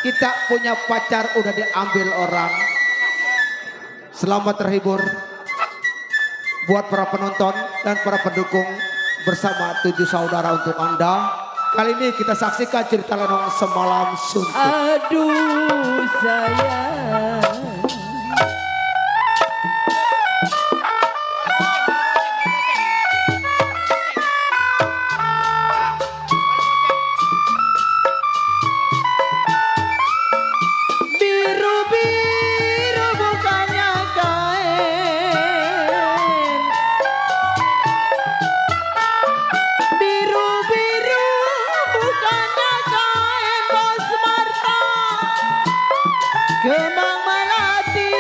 kita punya pacar udah diambil orang. Selamat terhibur buat para penonton dan para pendukung bersama 7 saudara untuk Anda. Kali ini kita saksikan cerita lenong semalam suntuk. Aduh sayang, biru-biru bukannya kain, biru-biru bukannya kain, Bos Marta, kembang melati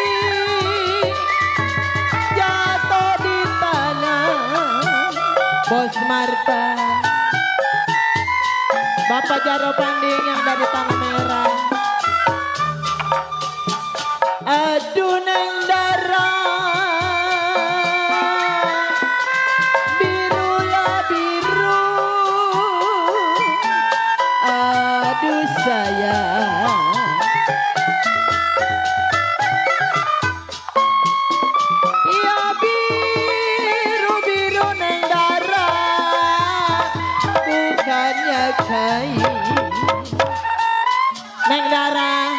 jatuh di tanah. Bos Marta, Bapak Jaro Panding yang dari Tanah Merah. Aduh neng darah, biru ya biru. Aduh sayang, ya biru-biru neng darah, bukannya kain. Neng darah,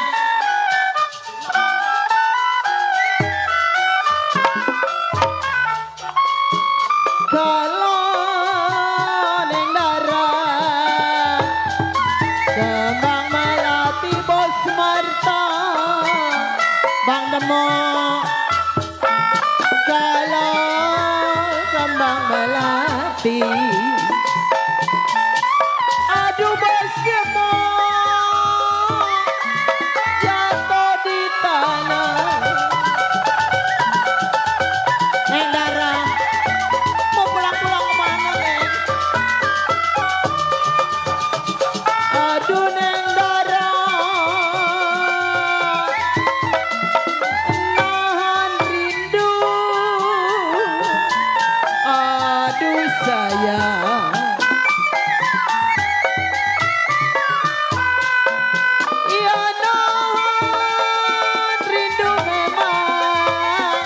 kalau neng darah, kembang melati Bos Marta, Bang Demok. Kalau kembang melati, aduh Bos Gemok, jatuh di tanah. Neng darah, mau pulang-pulang kemana neng? Aduh neng darah, nahan rindu. Aduh sayang, iya nahan rindu memang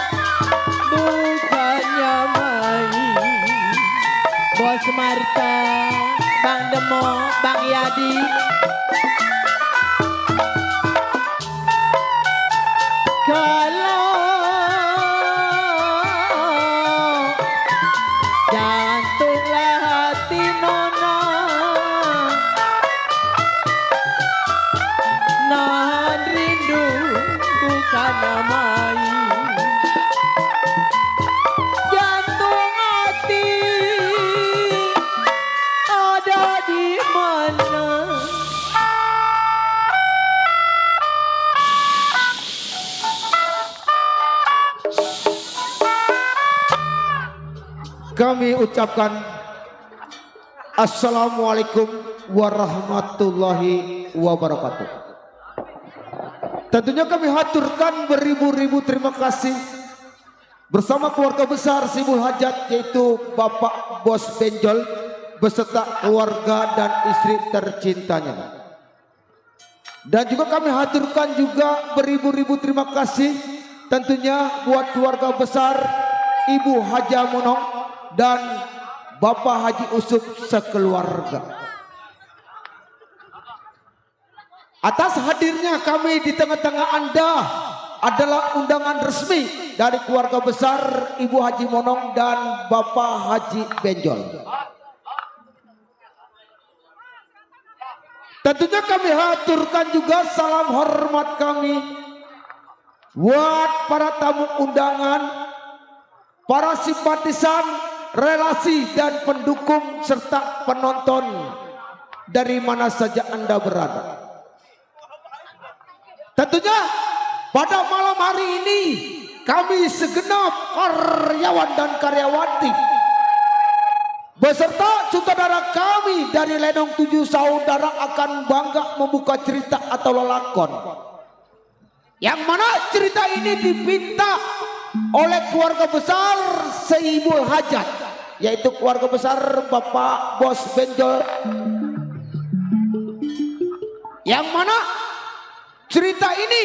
bukannya main. Bos Marta, Bang Demo, Bang Yadi, kalau jantunglah hati nona, nahan rindu bukan main. Jantung hati ada di mana? Kami ucapkan Assalamualaikum warahmatullahi wabarakatuh. Tentunya kami haturkan beribu-ribu terima kasih bersama keluarga besar Sibul Hajat, yaitu Bapak Bos Benjol beserta keluarga dan istri tercintanya. Dan juga kami haturkan juga beribu-ribu terima kasih tentunya buat keluarga besar Ibu Haja Munong dan Bapak Haji Usuf sekeluarga. Atas hadirnya kami di tengah-tengah Anda adalah undangan resmi dari keluarga besar Ibu Haji Monong dan Bapak Haji Benjol. Tentunya kami haturkan juga salam hormat kami buat para tamu undangan, para simpatisan, relasi dan pendukung serta penonton dari mana saja Anda berada. Tentunya pada malam hari ini kami segenap karyawan dan karyawati beserta saudara kami dari Lenong 7 Saudara akan bangga membuka cerita atau lelakon, yang mana cerita ini dipinta oleh keluarga besar Seibul Hajat, yaitu keluarga besar Bapak Bos Benjol, yang mana Cerita ini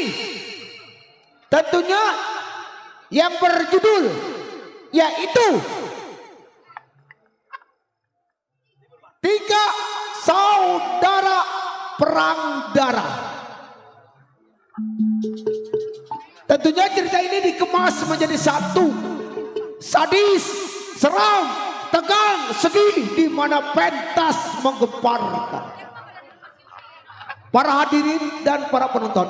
tentunya yang berjudul yaitu Tiga Saudara Perang Darah. Tentunya cerita ini dikemas menjadi satu, sadis, seram, tegang, sedih, di mana pentas menggemparkan. Para hadirin dan para penonton,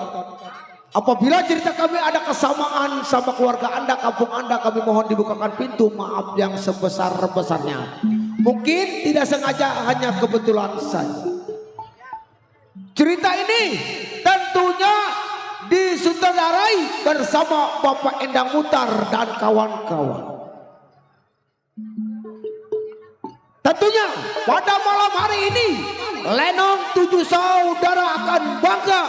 apabila cerita kami ada kesamaan sama keluarga Anda, kampung Anda, kami mohon dibukakan pintu maaf yang sebesar-besarnya. Mungkin tidak sengaja, hanya kebetulan saja. Cerita ini tentunya disutradarai bersama Bapak Endang Mutar dan kawan-kawan. Tentunya pada malam hari ini Lenong Tujuh Saudara akan bangga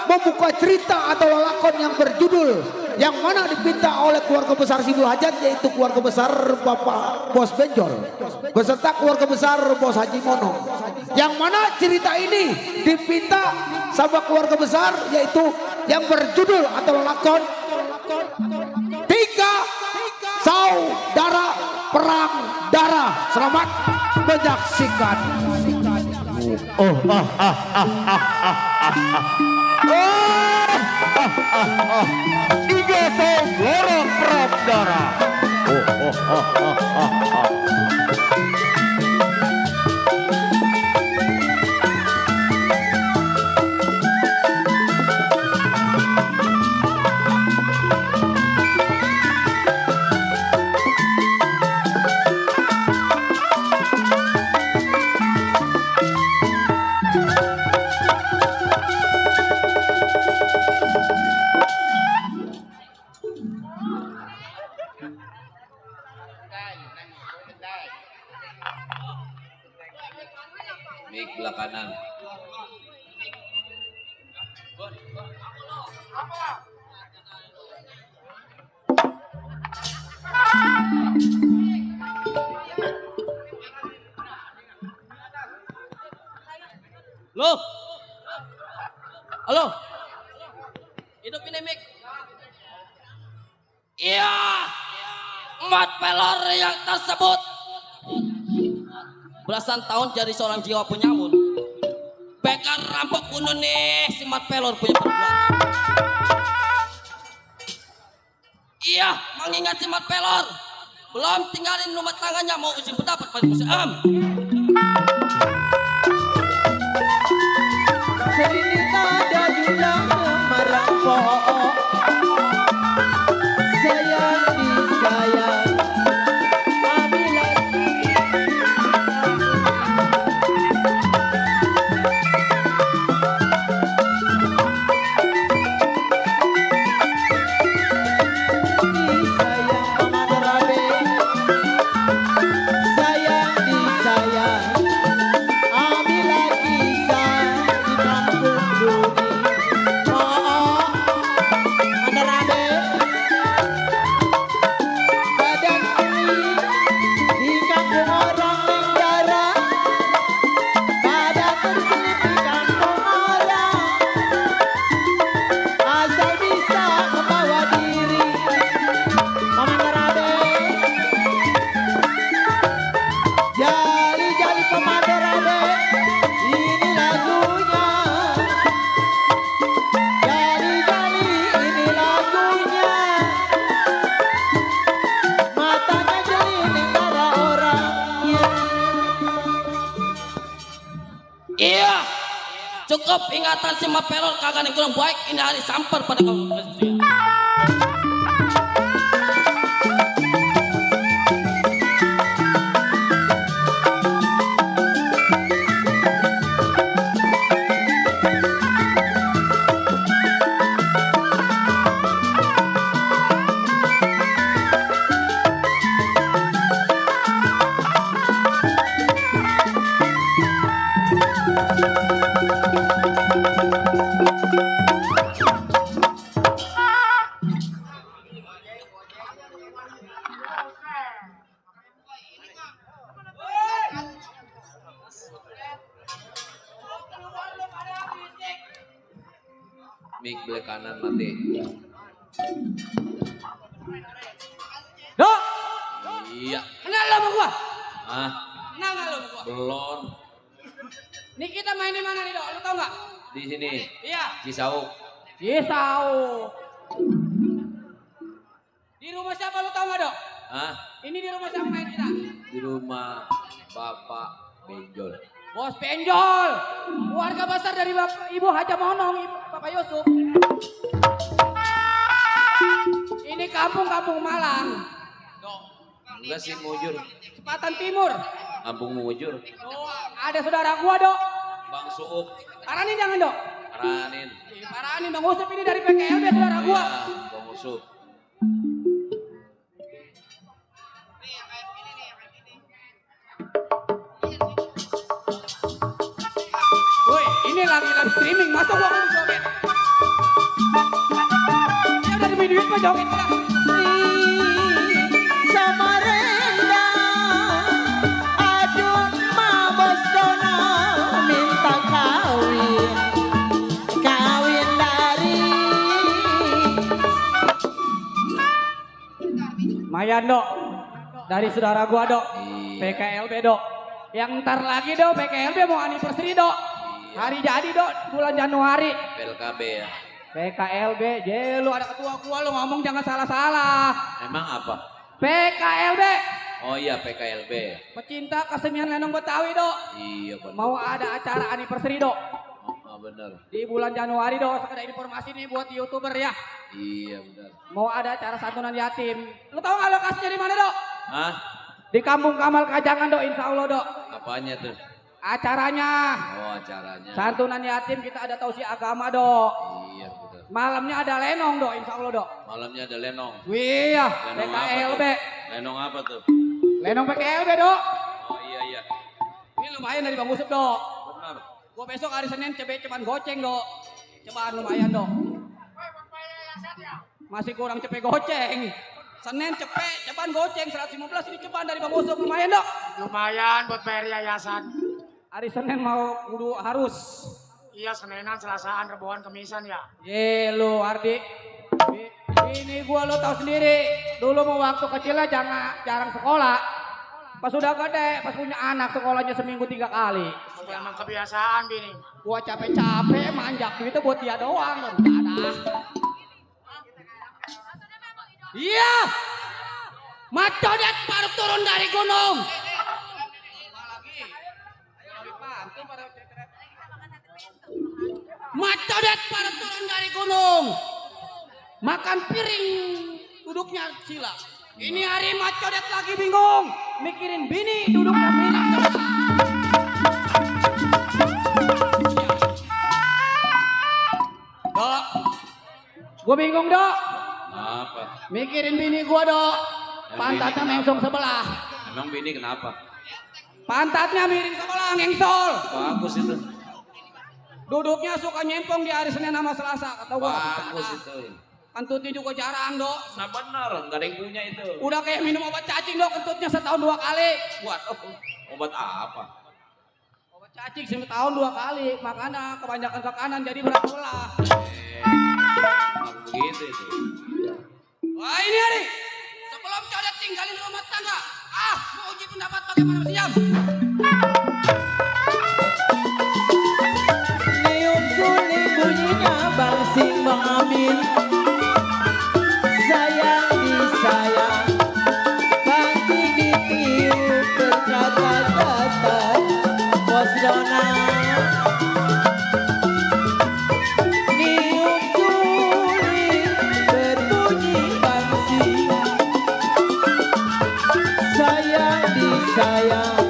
membuka cerita atau lakon yang berjudul yang mana dipinta oleh keluarga besar Sibul Hajat, yaitu keluarga besar Bapak Bos Benjol beserta keluarga besar Bos Haji Mono, yang mana cerita ini dipinta sama keluarga besar, yaitu yang berjudul atau lakon Tiga Saudara Perang Darah. Selamat menyaksikan. Tiga Saudara Perang Darah. Mik belah kanan. Lo, halo, hidup ini Mik. Iya, 4 pelor yang tersebut belasan tahun jadi seorang jiwa penyamun, bekar rampok bunuh nih si Mat Pelor punya perbuatan. Iya, mengingat si Mat Pelor belum tinggalin rumah tangganya, mau uji pendapat pada museum. Sering ada julang semarang pohon, sayang disayang. Iya, cukup ingatan si Mat Pelor kagak yang kurang baik, ini hari samper pada kamu. Mik belah kanan mati. Dok, Iya. kenal lo sama gua? Ah, Kenal nggak lo sama gua? belum. Nih kita main di mana nih dok? Lo tau nggak? Di sini. Iya. Cisauk. Cisau. Di rumah siapa lo tau nggak dok? Ah, Ini di rumah siapa main kita? di rumah Bapak Benjol. Bos Penjol, keluarga besar dari Bapak Ibu Haja Monong, Ibu Bapak Yusuf. Ini kampung-kampung Malang. Dok, Enggak sih mujur. Selatan Timur. Kampung mujur. Oh, ada saudara gua dok. Bang Suuk. Paranin jangan dok. Ranin. Paranin Bang Usep ini dari PKL dia saudara gua. Iya, Bang Usuk. Woi, ini lagi live streaming, masa gua kudu joget? Ya udah demi duit mah joget lah. Samarinda adun mabos dona minta kawin dari Mayan dok, dari saudara gua dok, Iya. PKLB dok. Yang ntar lagi dok, PKLB mau anniversary dok. Hari jadi dok, bulan Januari. PLKB ya. PKLB, lu ada ketua gua lu ngomong jangan salah-salah. Emang apa? PKLB, Oh iya PKLB. pecinta kesenian lenong Betawi dok. Iya benar. Mau ada acara anniversary dok. Oh, benar. Di bulan Januari dok, sekedar informasi nih buat YouTuber ya. Iya benar. Mau ada acara santunan yatim. Lu tahu nggak lokasinya di mana dok? Hah? Di Kampung Kamal Kajangan dok, insya Allah dok. Apanya tuh? Acaranya Oh acaranya. santunan yatim, kita ada tausiah agama dok. Iya benar. Malamnya ada lenong dok, insya Allah dok. Malamnya ada lenong. Wih ya, Lenong apa PKLB. tuh? Lenong apa tuh? Lenong PKLB dok. Oh iya iya. Ini lumayan dari Bang Usep dok. Benar. Gua besok hari Senin ceban goceng dok. Cobaan lumayan dok. Masih kurang cepet goceng. Senin ceban goceng 115 ini cobaan dari Bang Usep lumayan dok. Lumayan buat bayar yayasan. Hari Senin mau kudu harus. Iya, Senenan, Selasaan, Rebohan, Kemisan ya. Ye lu Ardi. Ini gua lo tahu sendiri. Dulu mau waktu kecilnya jarang sekolah. Pas udah gede, pas punya anak sekolahnya seminggu 3 kali. Emang kebiasaan bini. Gua capek-capek manjak duitnya buat dia doang. Ada. Iya. Macodet baru turun dari gunung. Macodet baru turun dari gunung. Makan piring, duduknya sila. Ini hari Macodet lagi bingung, mikirin bini duduknya miring. Dok, gue bingung dok, Apa? mikirin bini gue dok. Pantatnya mengsong sebelah, Emang bini kenapa? pantatnya miring sebelah, ngengsol. Bagus itu. Duduknya suka nyempong di hari Senin sama Selasa, kata gue. Bagus itu. Kentutnya juga jarang dok. Nah benar, nggak ada yang punya itu. Udah kayak minum obat cacing dok, kentutnya setahun 2 kali. Waduh, obat apa? Obat cacing setahun 2 kali, makanya kebanyakan ke kanan jadi berat sebelah. Kenapa begitu itu? Wah ini hari, sebelum codet tinggalin rumah tangga, mau uji pendapat bagaimana Mas Yam? nium suling bunyinya Bang Sing Bang Amin. Sayang disayang Bang Sing ditiup berkata-kata Bos Dona. Nium suling berbunyi Bang Sing. Sayang disayang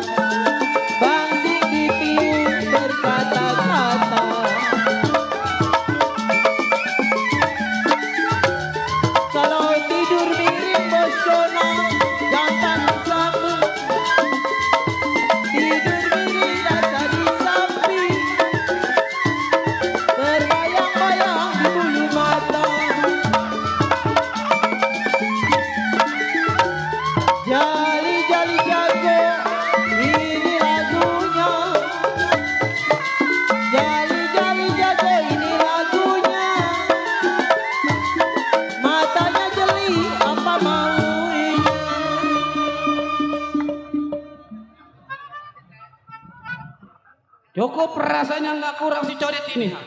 rasanya nggak kurang si codet ini. Ha?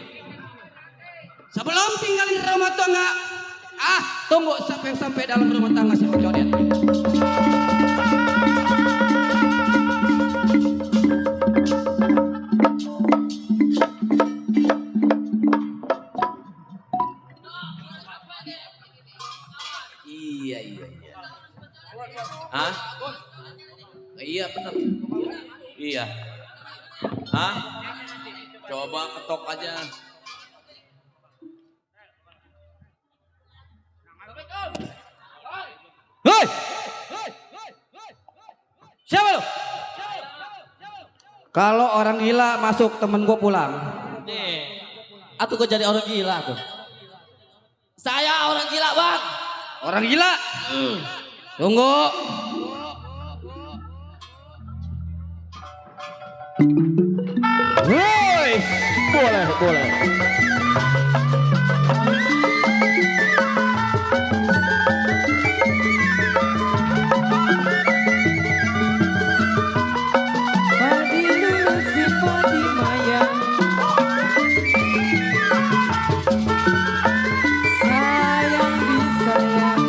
Sebelum tinggalin rumah tangga, tunggu sampai dalam rumah tangga si codet. Iya. Hah? Iya benar. Iya. Hah? Coba ketok aja. Hei! Siapa lu? Kalau orang gila masuk, temen gue pulang. Nih, aku kok jadi orang gila tuh. Saya orang gila bang. Orang gila? Tunggu. Woi, boleh. Padilu si padi maya. Sayang disayang.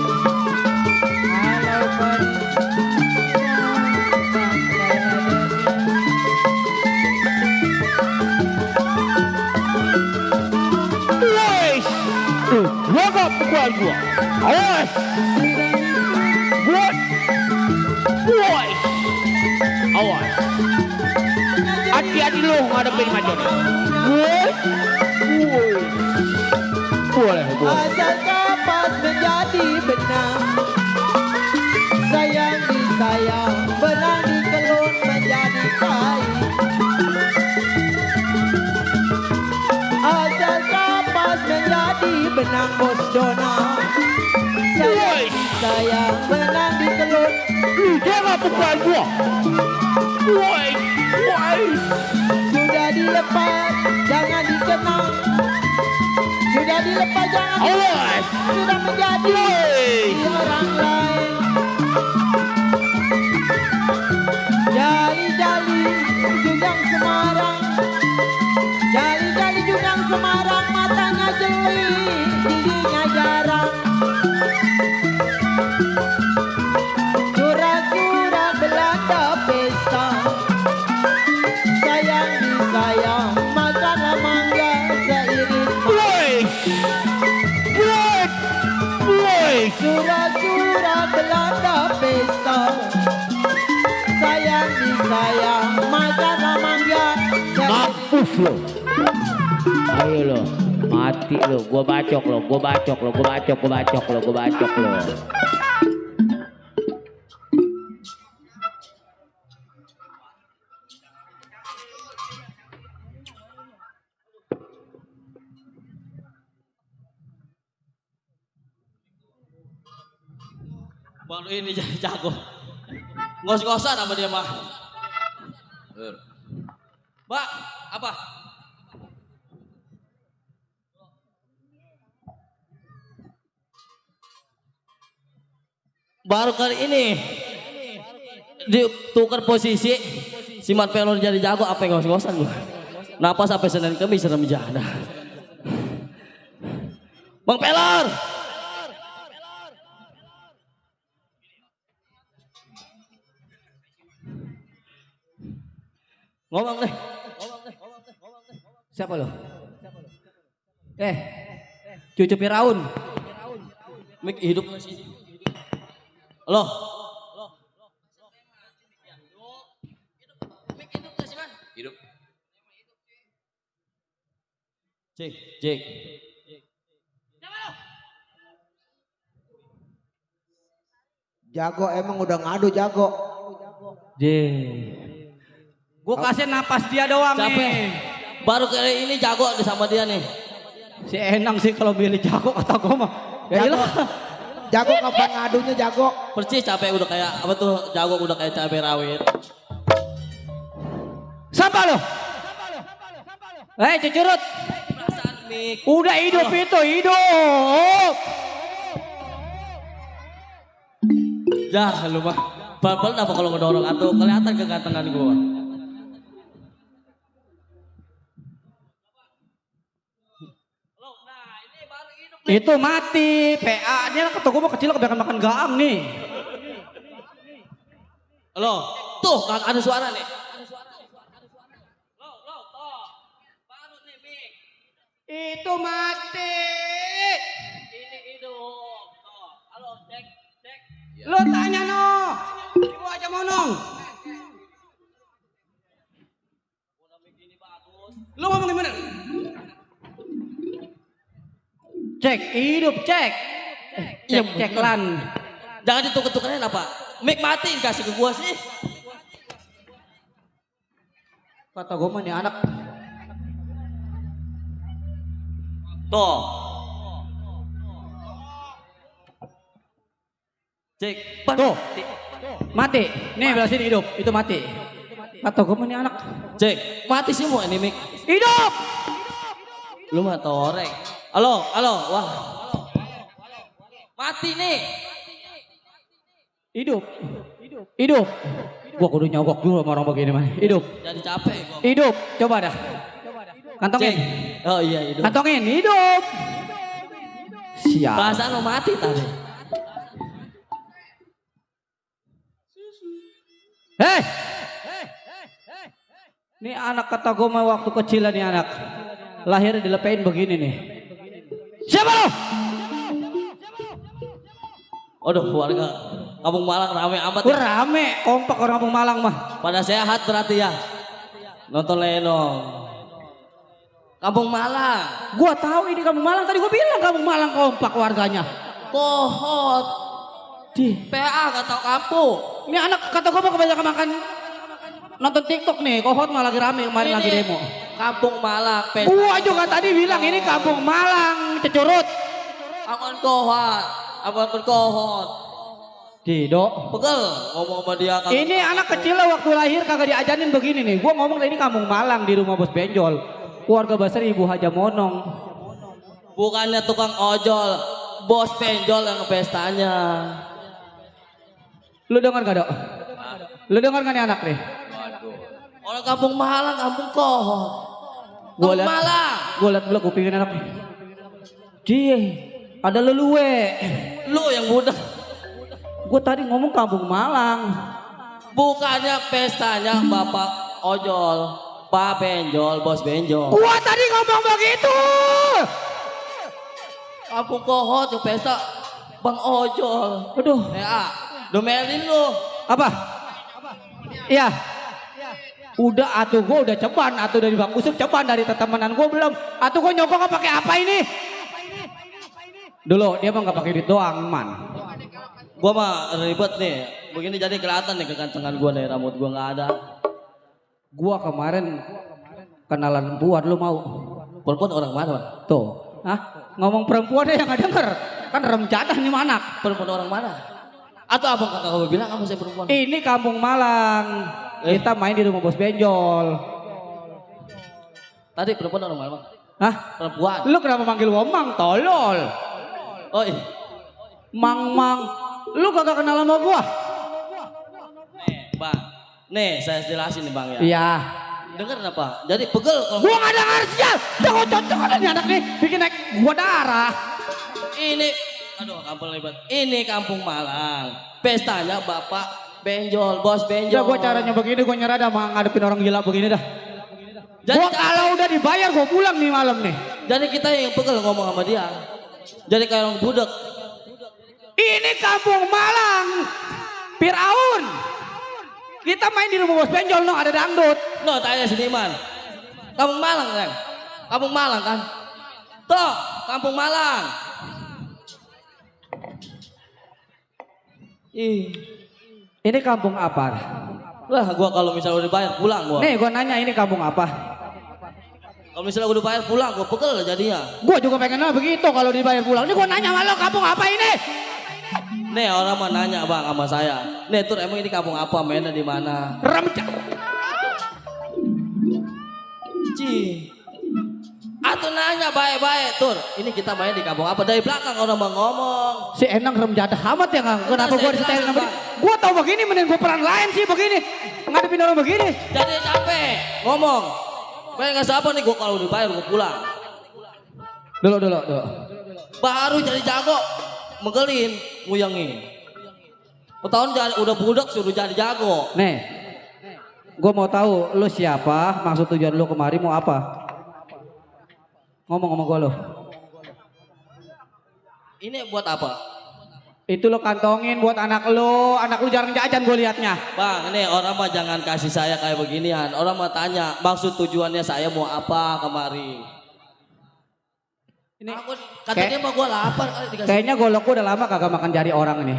Kalau padi Jaga pukul gua. Awas. Buat. Boys. Awas. Hati-hati lu ngadepin macam ni. Boleh. asal kapas menjadi benang. Sayang disayang, benang dikelun menjadi kain. Asal kapas menjadi benang bos dona. Sayang disayang, benang dikelun. Jangan pukul gua. Boys. Sudah dilepas, jangan dikenang. Sudah dilepas, jangan Awas. sudah menjadi orang lain. Jali-jali Junjang Semarang, jali-jali Junjang Semarang, matanya jeli, giginya jarang. Surat-surat Belanda pesta, sayang disayang, makanlah mangga seiris. Surat-surat Belanda pesta, sayang disayang, makanlah mangga seiris. Mampus lo. Ayo lo, mati lo, gua bacok lo. Bang ini jadi jago. Ngos-ngosan sama dia mah. Mbak, apa? Baru kali ini ditukar posisi si Mat Pelor jadi jago, apa yang ngos-ngosan gua. Napa sampai Senin Kemis serem jana. Bang Pelor. Ngomong deh. Siapa lo? Cucu Firaun. Mik hidup nggak sih? Halo. Mik hidup nggak sih man? Hidup. Cek. Jago emang udah ngadu jago. Gue kasih napas dia doang Capek. nih. Baru kali ini jago sama dia nih. Si Enang sih kalau milih jago kata gue mah. Ya Jago. iyalah. Jago kapan ngadunya jago? Percis capek udah kayak apa tuh jago udah kayak cabai rawit. Siapa lo? Cucurut. Perasaan Mik. Udah hidup itu, hidup. Ya lu mah. Bal-bal apa kalau ngedorong atau kelihatan kegantengan gua. Itu mati. PA nya kata gue mau kecil kebanyakan makan gaang nih. Halo, tuh kan ada suara nih. Itu mati. Ini hidup. Halo, cek. Lo tanya no. Ibu aja monong. Lo ngomongin bener. Cek hidup cek. Cek lan. Jangan ditukar-tukarin apa? Mic mati dikasih ke gua sih. Kata gue mah nih anak. Tuh. Cek. Tuh. Mati. Nih belah sini hidup. Itu mati. Kata gue mah nih anak. Cek. Mati semua ini mic. Hidup. Lu mah torek. Halo. Wah. Mati nih. Hidup. Gua kudu nyogok dulu sama orang begini mah. Hidup. Jadi capek gua. Hidup. Coba dah. Kantongin. Cek. Oh iya hidup. Kantongin. Hidup. Siap. Perasaan lo mati tadi. Hei. Ini anak kata gue mah waktu kecilan nih anak. Lahir dilepein begini nih. Siapa lo? Aduh warga Kampung Malang rame amat Gue ya. rame. Kompak orang Kampung Malang mah. Pada sehat berarti ya. Nonton Lenong. Kampung Malang. Gue tahu ini Kampung Malang. Tadi gue bilang Kampung Malang kompak warganya. Kohot. Di PA kata kampung. ini anak kata gue mah kebanyakan makan nonton TikTok nih. Kohot mah lagi rame kemarin lagi demo. Kampung Malang. Pesta. Gua juga tadi bilang ini Kampung Malang Cecurut. Ampun kohot. Ampun kohot. Tidak. Pegel ngomong sama dia. Ini anak kecil lah waktu lahir kagak diajarin begini nih. Gua ngomong ini Kampung Malang di rumah Bos Benjol. Keluarga besar Ibu Haja Monong. Bukannya tukang ojol. Bos Benjol yang pestanya. Lu dengar gak dok? Lu dengar gak nih anak nih? Orang Kampung Malang, Kampung kohot. Gua Kampung liat, Malang. gua liat dulu kupingin anak nih. Cie, ada leluwe. Lu yang budak. Gua tadi ngomong Kampung Malang. Bukannya pestanya Bapak Ojol, Pak Benjol, Bos Benjol. Gua tadi ngomong begitu. Kampung kohot yang pesta Bang Ojol. Aduh, Domelin lu. apa? Iya. Udah atuh gua udah ceban atuh dari Bang Usep ceban dari tetemenan gua belum. Atuh gua nyokong pakai apa ini? Dulu dia mah nggak pakai duit doang, man. Gua mah ribet nih. Begini jadi kelihatan nih kegantengan gua nih, rambut gua nggak ada. Gua kemarin kenalan perempuan lu mau. Perempuan orang mana, Bang? Tuh. Hah? Ngomong perempuan deh yang nggak denger. Kan rem jadah nih anak. Perempuan orang mana? Atau abang kakak gua bilang kamu saya perempuan? Ini Kampung Malang. Kita main di rumah Bos Benjol. Tadi perempuan orang mana, Bang? Hah? Perempuan. Lu kenapa manggil gua Mang? Tolol. Oh iya. Mang. Lu kagak kenal sama gua? Nih, Bang. Nih, saya jelasin nih, Bang ya. Iya. Dengar apa? Jadi pegel kalau Gua gak dengar sial. Jangan cocok ada nih anak nih. Bikin naik gua darah. ini kampung lebat. Ini Kampung Malang. Pestanya Bapak Benjol, Bos Benjol. Ya gua caranya begini gua nyerah dah ngadepin orang gila begini dah. Jadi Gua kalau udah dibayar gua pulang nih malam nih. Jadi kita yang pegel ngomong sama dia. Jadi kayak orang budak. Ini Kampung Malang. Firaun. Kita main di rumah Bos Benjol no ada dangdut. No, tanya seniman. Kampung Malang kan? Kampung Malang kan? Tuh, Kampung Malang. Ih, Ini kampung apa? lah gua kalau misalnya udah dibayar pulang gua. Nih gua nanya ini kampung apa? Kalau misalnya udah dibayar pulang gua pegel jadinya. Gua juga pengen nanya begitu kalau dibayar pulang. Ini gua nanya sama lo kampung apa ini? Nih orang mah nanya Bang sama saya. Nih Tur emang ini kampung apa? Mainnya di mana? Remcak. Ci. Atuh nanya baik-baik Tur. Ini kita main di kampung apa? Dari belakang orang mau ngomong. Si Enang rem jadah amat ya nggak? Kenapa Udah, gua saya disetelin jelasin, sama dia? Bang. Gua tau begini mending gua peran lain sih begini. Ngadepin orang begini. Jadi capek ngomong. Pengen nggak siapa nih gua kalau dibayar gua pulang. Dulu. Baru jadi jago, megelin, nguyangin. Petahun jadi udah budak suruh jadi jago. Nih, gue mau tahu lu siapa, maksud tujuan lu kemari mau apa? Ngomong sama gue lo. Ini buat apa? Itu lo kantongin buat anak lu jarang jajan gue liatnya. Bang, ini orang mah jangan kasih saya kayak beginian. Orang mah tanya, maksud tujuannya saya mau apa kemari. Ini Aku, katanya mah gue lapar kali dikasih. kayaknya golok gue udah lama kagak makan jari orang ini.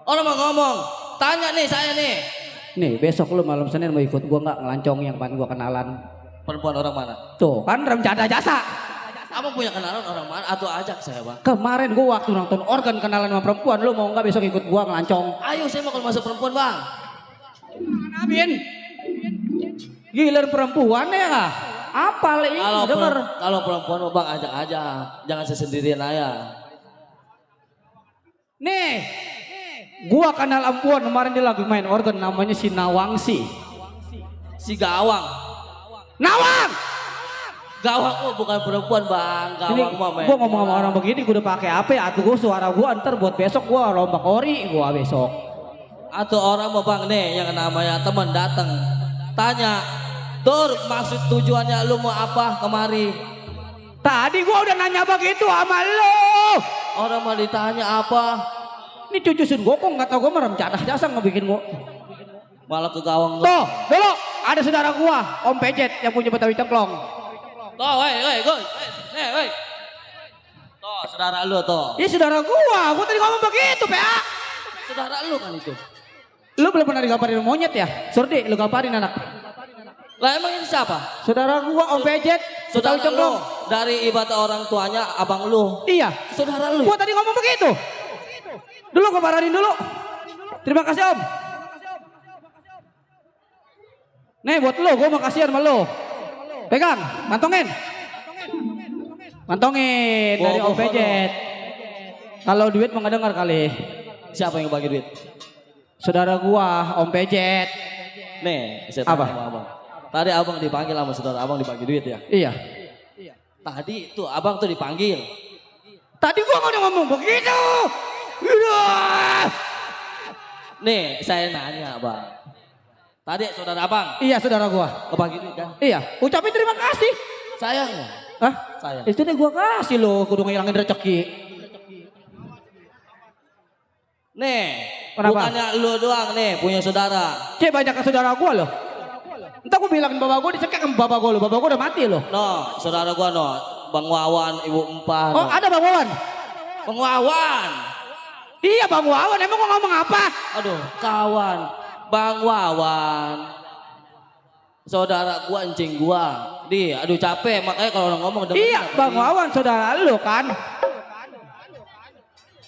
Orang mah ngomong, tanya nih saya nih. Nih besok lu malam Senin mau ikut gue nggak ngelancong yang pan gue kenalan. Perempuan orang mana? Tuh kan rencana jasa. Abang punya kenalan orang mana? Atau ajak saya bang? Kemarin gue waktu nonton organ kenalan sama perempuan, lu mau nggak besok ikut gue ngelancong? Ayo saya mau kalau masuk perempuan bang. Amin. Giliran perempuan ya kah? Apa lagi? Denger. Kalau perempuan mah bang ajak aja, jangan sesendirian aja. Nih, gua kenal ampuan kemarin dia lagi main organ namanya si Nawangsi. Si Gawang. Nawang! Gawang mah bukan perempuan bang, Ini Gawang mah men. gua ngomong sama orang begini gua udah pakai apa ya? Atuh gua suara gua ntar buat besok gua lomba ori gua besok. Atau orang mah bang nih yang namanya teman datang, tanya, Tur maksud tujuannya lu mau apa kemari? Tadi gua udah nanya begitu sama lu. Orang mah ditanya apa? Ini cucusin gua kok nggak tahu gua merem cadah jasa ngebikin gua. Malah ke Gawang. Tuh, dulu ada saudara gua, Om Pejet yang punya Betawi Cengklong. Tuh, woi, nih, tuh, saudara lu tuh. Ini saudara gua tadi ngomong begitu, PA. Saudara lu kan itu. Lu belum pernah digambarin monyet ya? Surdi, lu gambarin anak. Lah emang ini siapa? Saudara gua Om Pejet, Saudara Betawi Cengklong. lu. Dari ibadah orang tuanya abang lu. Iya, Saudara lu. gua tadi ngomong begitu. Dulu gua parahin dulu. Terima kasih Om. Nih buat lu, gua mau kasihan sama lu. Pegang, mantongin. Mantongin dari Om Pejet. Kalau duit mau ngedengar kali. Siapa yang bagi duit? Saudara gua Om Pejet. Nih, saya Apa? tanya sama abang. Tadi abang dipanggil sama saudara abang dibagi duit ya? Iya. Tadi tuh abang tuh dipanggil. Tadi gua nggak ngomong begitu. Nih, saya nanya abang. Tadi saudara abang Iya saudara gua. kebagi duit kan? Iya, ucapin terima kasih. Sayang. Hah? Sayang. Itu nih gua kasih lo, kudu ngilangin rezeki. Nih, Kenapa? bukannya lu doang nih punya saudara. Cek banyak saudara gua loh. Entar gua bilangin bapak gua dicekek sama bapak gua lo. Bapak gua udah mati loh. No, saudara gua no, Bang Wawan, Ibu Empah. Oh No. ada Bang Wawan. Bang Wawan. Iya Bang Wawan, emang gua ngomong apa? Aduh, kawan. Bang Wawan. Saudara gua encing gua. Aduh capek makanya kalau orang ngomong dengerin Iya apa Bang sih? Wawan saudara lo kan.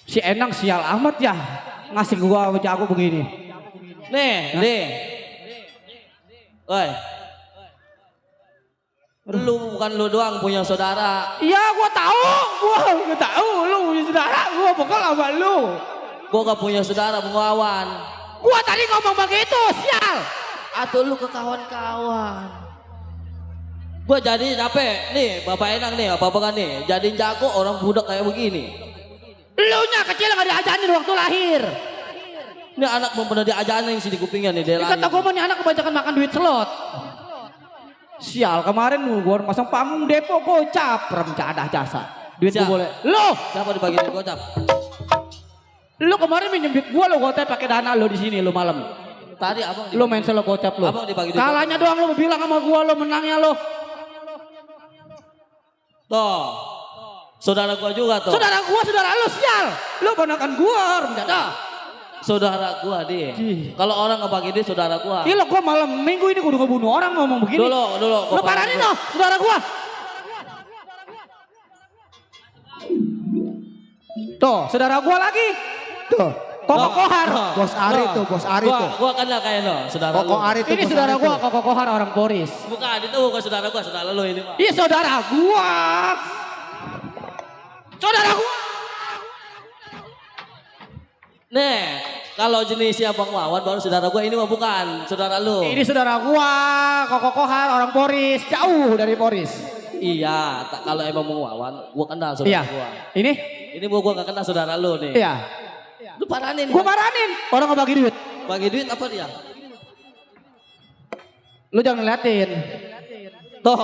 Si Enang sial amat ya ngasih gua jago begini. Nih. Woi. Lu bukan lu doang punya saudara. Iya gua tahu lu punya saudara, gua bekal sama lu. Gua gak punya saudara Bang Wawan. Gua tadi ngomong begitu, sial. Atau lu ke kawan-kawan. Gua jadi capek. Nih Bapak Enang nih, apa-apa kan nih. Jadi jago orang budak kayak begini. Lu nya kecil gak diajarin waktu lahir. Ini anak belum pernah diajarin sih di kupingnya nih. Dia Kata gua mah nih anak kebanyakan makan duit slot. Sial kemarin gua masang panggung depo gocap cadah jasa. Duit Siap. gua boleh. Lu, Siapa dibagi duit gocap? lu kemarin minjem duit gua lu gocap pakai dana lu di sini lu malam. Tadi abang Lu main selo gocap lu. Abang dibagi duit. Kalahnya doang lu bilang sama gua lu menangnya lu. Tuh. Saudara gua juga tuh. Saudara gua, saudara lu sial. Lu ponakan gua, rendah. Saudara gua dia. Kalau orang ngebagi duit saudara gua. Gila gua malam minggu ini kudu ngebunuh orang ngomong begini. Dulu. Lu parahin no, saudara gua. Tuh, saudara gua lagi. Tuh, Koko Kohar. Bos Ari tuh, Bos Ari tuh. Gua kenal kayak no, saudara Koko lu. Ari tuh. Ini Bos saudara Ari gua, tuh. Koko Kohar orang Boris. Bukan, itu bukan saudara gua, saudara lu ini, Pak. Iya saudara gua. Saudara gua. Nih, kalau jenisnya Bang Wawan baru saudara gua, ini mah bukan saudara lu. Ini saudara gua, Koko Kohar orang Boris, jauh dari Boris. Iya, kalau emang mau Wawan, gua kenal saudara Iya. gua. Ini? Ini gua gak kenal saudara lu nih. Iya. Lu paranin. Gua maranin. Orang nggak bagi duit. Bagi duit apa dia? Lu jangan ngeliatin. Toh.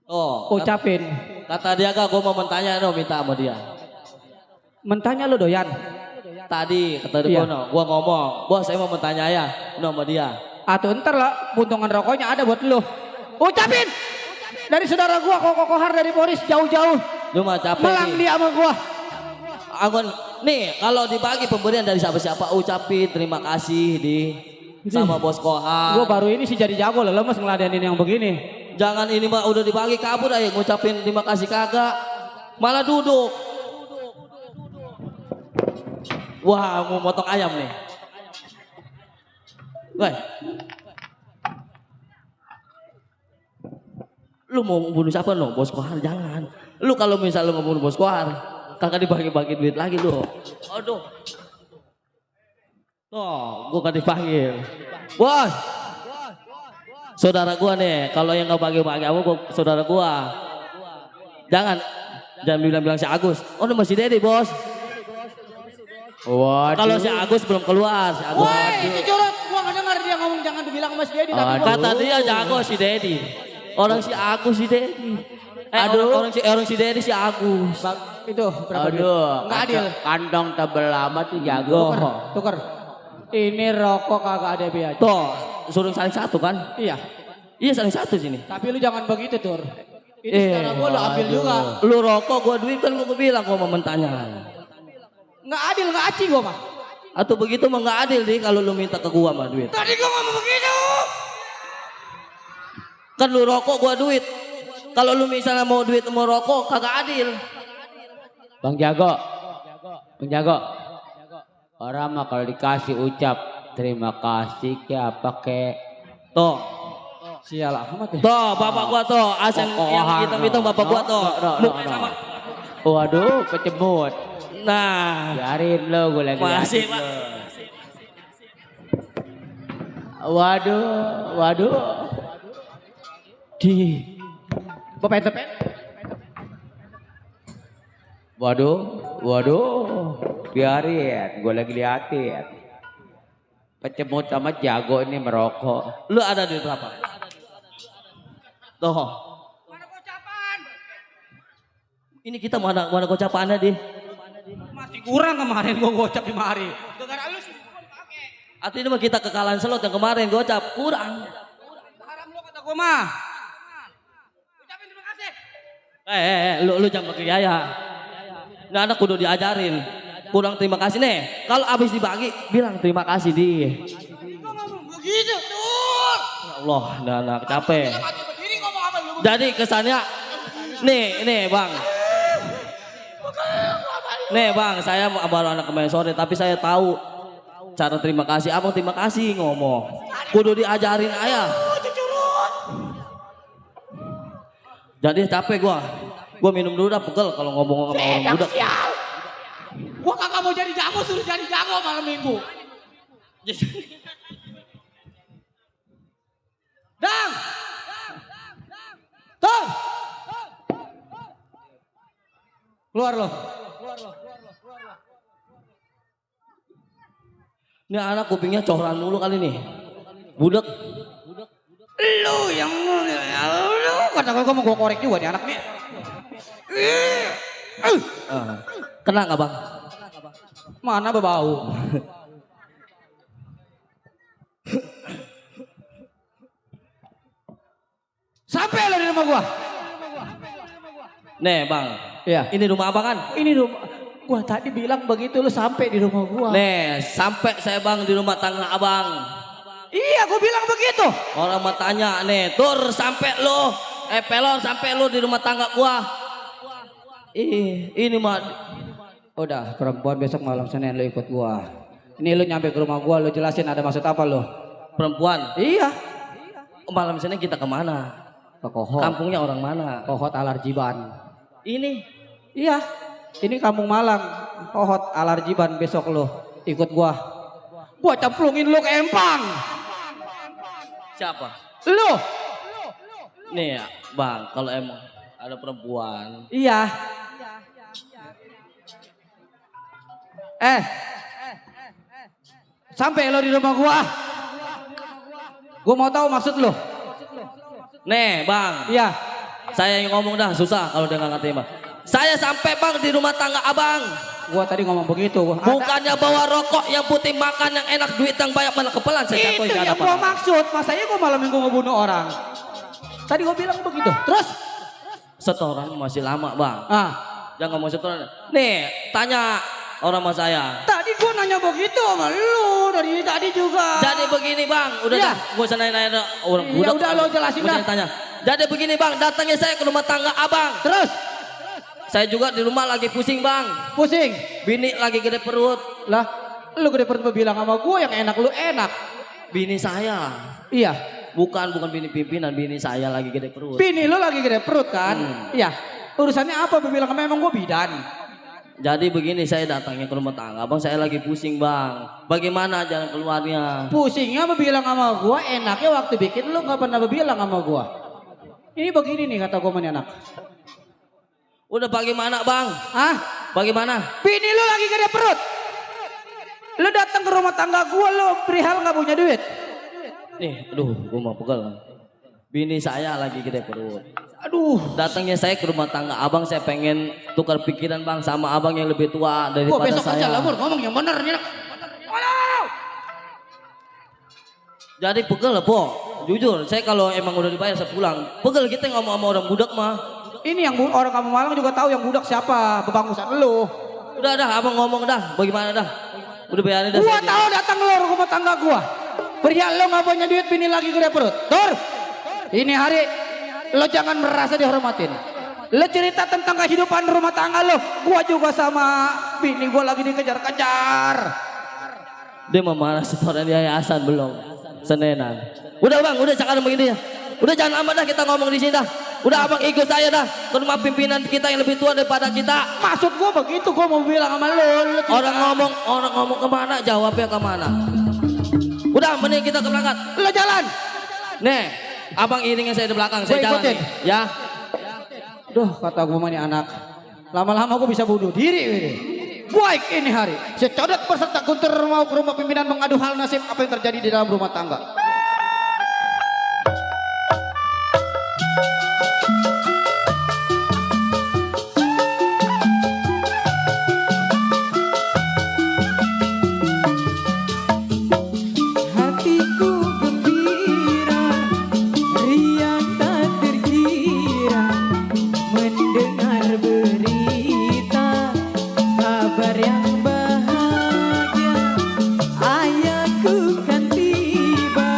Oh, Ucapin. kata dia gak, gue mau mentanya no, minta sama dia. Mentanya lu doyan. Tadi kata dia, Iya. no, gue ngomong, bos saya mau mentanya ya, no, sama dia. Atau ntar lah puntungan rokoknya ada buat lu. Ucapin. Dari saudara gua Koko Kohar dari Boris jauh-jauh. Lu mah capek Melang nih. dia sama gua. Angon, nih kalau dibagi pemberian dari siapa-siapa, ucapin terima kasih di sama bos Kohar. Gua baru ini sih jadi jago lah, lemes ngeladenin yang begini. Jangan ini mah udah dibagi kabur aja ngucapin terima kasih kagak. Malah duduk. Wah, mau motong ayam nih. Woi. Lu mau bunuh siapa lo? Bos Kohar jangan. Lu kalau misalnya lu mau bunuh Bos Kohar, kagak dibagi-bagi duit lagi lu. Aduh. Tuh, gua kan dipanggil. Bos. Saudara gua nih, kalau yang nggak bagi-bagi apa saudara gua. Jangan bilang-bilang si Agus. Oh, ini masih Dedi, Bos. Waduh. Kalau si Agus belum keluar, si Agus. Woi, itu curut. Gua nggak dengar dia ngomong jangan dibilang sama si Dedi. Tapi gua Kata dia jago si Dedi. Orang si Agus si Dedi. Orang si Dedi si Agus. itu berapa duit? Aduh, Nggak adil. kantong tebel amat tuh jago. Tuker. Ini rokok kagak ada biaya. Tuh, suruh saling satu kan? Iya. Iya saling satu sini. Tapi lu jangan begitu, Tur. Ini secara gua lu ambil juga. Lu rokok, gua duit kan gua bilang gua mau mentanya. Nggak adil, nggak aci gua mah. Atau begitu mah nggak adil nih kalau lu minta ke gua mah duit. Tadi gua ngomong begitu. Kan lu rokok gua duit. Kalau lu misalnya mau duit mau rokok kagak adil. Bang Jago. Bang Jago. Orang mah kalau dikasih ucap terima kasih kayak apa kek. Tuh. Sial amat ya. Tuh, bapak gua tuh, asing yang hitam-hitam bapak gua tuh. Muka sama. Waduh, kecebut. Nah, Biarin lo, gue lagi. masih Pak. Waduh. Di Gua pengen tepen. Waduh. Biarin, gue lagi liatin. Kecebut sama Jago ini merokok. lu ada duit berapa? Tuh. Mana gocapan? Ini kita mana gocapannya di? Masih kurang kemarin gua gocap di mari. Gara-gara lu sih gua dipakai. Artinya ini mah kita kekalahan slot yang kemarin gocap kurang. Haram lu kata gua mah. Ucapin terima kasih. Lu jangan pakai gaya. Nah, anak kudu diajarin. Kurang terima kasih nih. Kalau habis dibagi bilang terima kasih di. Gua ngomong begitu, Tur. Ya Allah, nah anak capek. Mati berdiri ngomong apa lu? Jadi kesannya nih Bang. Nih Bang, saya baru anak kemarin sore tapi saya tahu cara terima kasih. Abang terima kasih ngomong. Kudu diajarin ayah. Jadi capek gua. Gua minum dulu dah pegel kalau ngomong sama orang budak. Gua kagak mau jadi jago, suruh jadi jago malam minggu. Dang! Tur! Keluar lo. Ini anak kupingnya coran mulu kali nih. Budak. Lu yang lu kata gua mau gua korek juga nih anak nih. Kena nggak Bang? Mana berbau? Sampai lo di rumah gua. Nih Bang. Iya. Ini rumah abang kan? Ini rumah. Gua tadi bilang begitu lu sampai di rumah gua. Nih sampai saya Bang di rumah tangga abang. Iya, gua bilang begitu. Orang mau tanya nih, Tur sampai lo, Pelon sampai lo di rumah tangga gua. Ini mah Udah, perempuan besok malam Senin lu ikut gua. Ini lu nyampe ke rumah gua, lu jelasin ada maksud apa lu? perempuan. Iya. Malam sini kita kemana? Ke Kohot. Kampungnya orang mana? Kohot Alarjiban. Ini Iya. Ini Kampung Malang, Hohot Alarjiban besok lo ikut gua. Gua cemplungin lo ke empang. Siapa? Lo. Nih ya, Bang, kalau emang ada perempuan. Iya. Sampai lo di rumah gua. Gua mau tahu maksud lo. Nih, Bang. Iya. Saya yang ngomong dah, susah kalau dia nggak ngerti, Bang. Saya sampai, Bang, di rumah tangga Abang. Gua tadi ngomong begitu. Bukannya bawa rokok yang putih, makan yang enak, duit yang banyak, malah kepelan saya jatuh Itu ke yang hadapan. gua maksud. Masanya gua malam minggu ngebunuh orang. Tadi gua bilang begitu. Terus? Setoran masih lama, Bang. Ah. Jangan ngomong setoran. Nih, tanya orang sama saya. Tadi gua nanya begitu sama lu. Dari tadi juga. Jadi begini, Bang. Udah Iya. dah, gua usah nanya orang Iya, budak. udah, lo jelasin Gua dah. tanya. Jadi begini, Bang. Datangnya saya ke rumah tangga Abang. Terus? Saya juga di rumah lagi pusing, Bang. Pusing. Bini lagi gede perut. Lah, lu gede perut bilang sama gua yang enak lu enak. Bini saya. Iya. Bukan bini pimpinan, bini saya lagi gede perut. Bini lu lagi gede perut kan? Iya. Urusannya apa? Bilang sama emang gua bidan. Jadi begini, saya datangnya ke rumah tangga. Bang, saya lagi pusing, Bang. Bagaimana jalan keluarnya? Pusingnya bilang sama gua, enaknya waktu bikin lu nggak pernah bilang sama gua. Ini begini nih kata gua sama nih anak. Udah bagaimana, Bang? Hah? Bagaimana? Bini lu lagi gede perut. Lu datang ke rumah tangga gua, lu perihal nggak punya duit. Nih, aduh, gua mau pegel. Bini saya lagi gede perut. Aduh. Datangnya saya ke rumah tangga Abang, saya pengen tukar pikiran, Bang, sama Abang yang lebih tua Gua daripada besok aja saya. lah, Bur. Ngomong yang bener nih. Jadi pegel lah, Po. Jujur, saya kalau emang udah dibayar saya pulang. Pegel kita ngomong sama orang budak mah. Ini yang orang Kampung Malang juga tahu yang budak siapa, bebangusan lu. Udah dah, Abang ngomong dah. Bagaimana dah? Udah bayarin dah. Gua saya. tahu datang lu ke rumah tangga gua. Perihal lu nggak punya duit, bini lagi gede perut. Tur. Ini hari lo jangan merasa dihormatin. Lo cerita tentang kehidupan rumah tangga lo. Gua juga sama bini gua lagi dikejar-kejar. Dia mau mana setoran di yayasan belum? Senenan. Udah, Bang, udah jangan begini ya. Udah jangan lama dah kita ngomong di sini dah. Udah Abang ikut saya dah ke rumah pimpinan kita yang lebih tua daripada kita. Maksud gua begitu, gua mau bilang sama lo cerita. Orang ngomong kemana, jawabnya kemana. Udah, mending kita ke belakang. Lo jalan. Nih, Abang iringnya saya di belakang, saya Gua jalan ikutin. nih. Ya. Duh, kata gua mah nih anak. Lama-lama gua bisa bunuh diri ini. Baik ini hari. Secodot peserta Guntur mau ke rumah pimpinan mengadu hal nasib apa yang terjadi di dalam rumah tangga. Hatiku gembira, riang tak terkira mendengar berita kabar yang bahagia. Ayahku kan tiba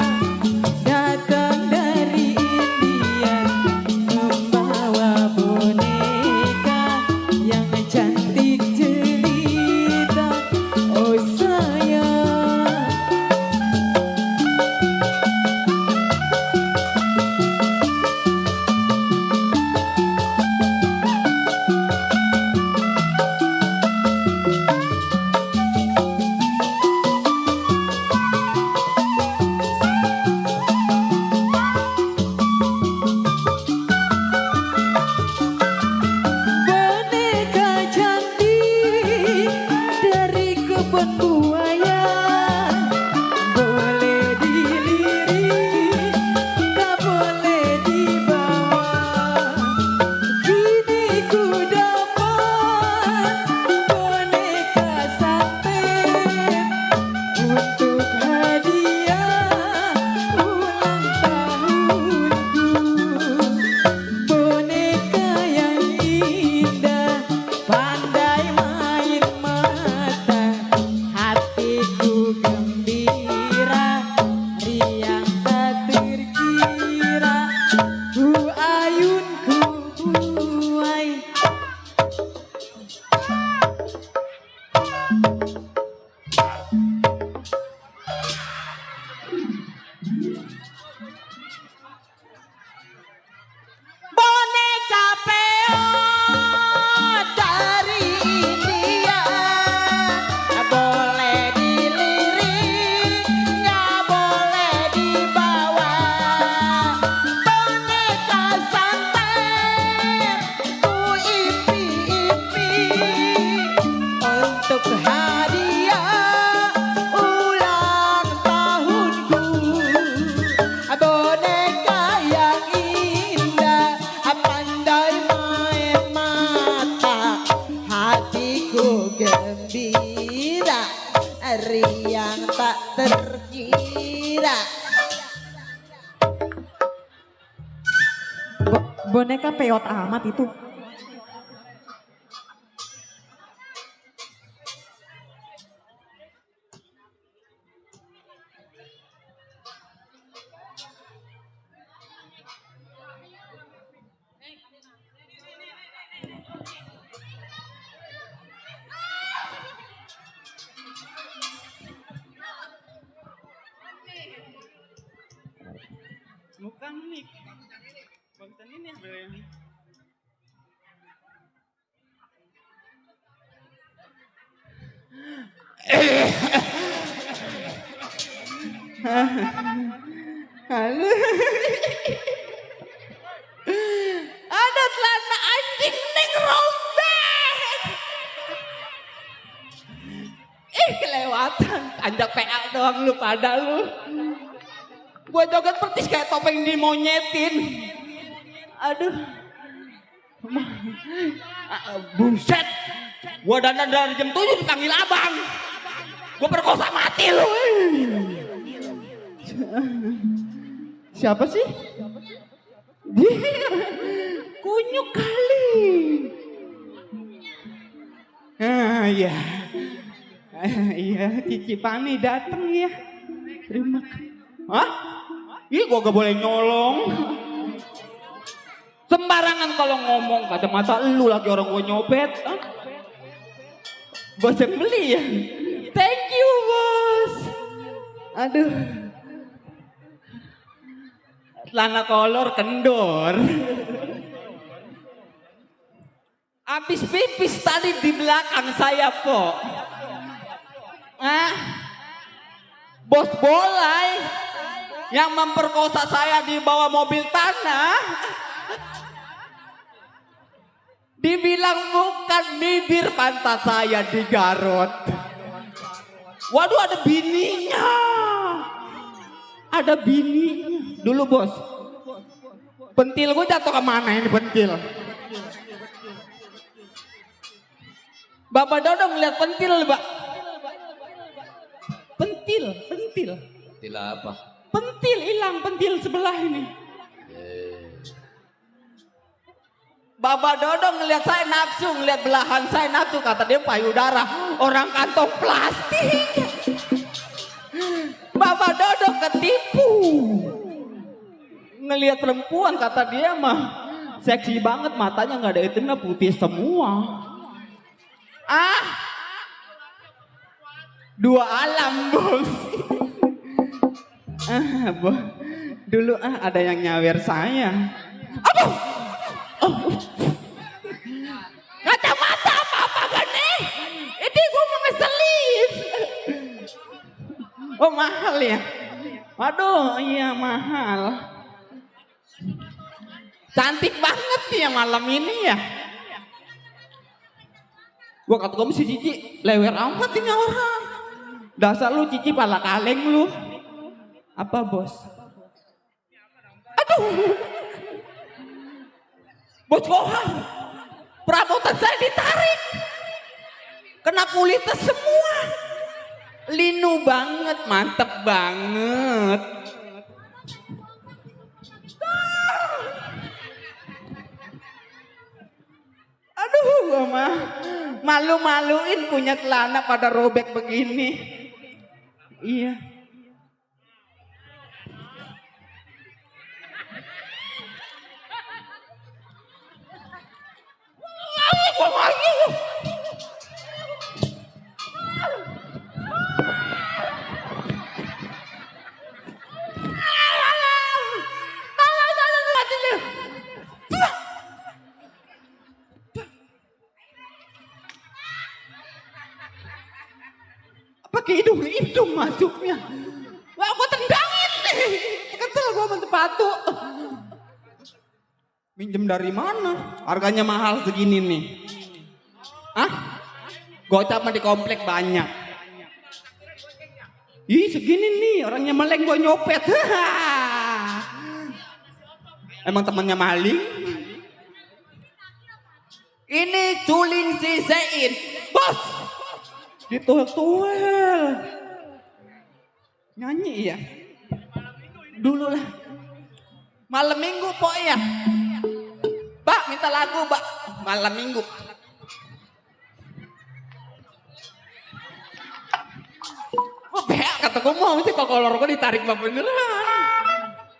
yang tak terkira. Boneka peot amat itu. Bukan nih. Bagusan ini sebenarnya. Halo. Ada celana anjing neng robek. Kelewatan. Anjak PA doang lu pada lu. Gua joget persis kayak topeng dimonyetin. Aduh. Buset. Gua dandan dari jam 7 dipanggil abang. Gua perkosa mati lu. Siapa sih? Dia. Kunyuk kali. Iya. Iya, Cici Pani datang ya. Terima kasih. Hah? Ih, gua gak boleh nyolong. Sembarangan kalau ngomong, kacamata lu lagi orang gua nyopet. Hah? Bos yang beli ya? Thank you, bos. Aduh. Celana kolor kendor. Abis pipis tadi di belakang saya, Po. Bos Bolai yang memperkosa saya di bawah mobil tanah. Dibilang bukan bibir pantat saya digarot. Waduh, ada bininya. Ada bininya. Dulu bos, pentil gue jatuh kemana ini pentil? Bapak Dodo ngeliat pentil, Pak. Pentil. Pentil apa? Pentil hilang, pentil sebelah ini. Bapak Dodo ngeliat saya nafsu, ngeliat belahan saya nafsu, kata dia payudara, orang kantong plastik. Bapak Dodo ketipu. Ngeliat perempuan, kata dia mah seksi banget, matanya nggak ada itemnya, putih semua. Dua alam, bos. Dulu ada yang nyawer saya. Apa? Kacamata apa gak nih? Ini gue mau ngeselin. Oh, mahal ya? Aduh, iya mahal. Cantik banget nih ya malam ini ya. Gua kata kamu si Cici lewer amat ini orang. Dasar lu Cici pala kaleng lu. Apa bos? Aduh. Bos Kohar. Perabotan saya ditarik. Kena kulitnya semua. Linu banget, mantep banget. Aduh, gua mah malu-maluin punya celana pada robek begini. Iya. Gua lagi. Pakai hidung masuknya. Wah, gua tendangin nih. Kesel gua sama sepatu. Minjem dari mana? Harganya mahal segini nih. Gocap mah di komplek banyak. Ih, segini nih, orangnya meleng gua nyopet. Emang temannya maling? Ini culing si Sein. Bos! Dituel-tuel. Nyanyi ya. Dulu lah. Malam minggu po ya. Pak minta lagu pak. Malam minggu. Oh beak kata gue mau sih kok kolor gue ditarik pak beneran.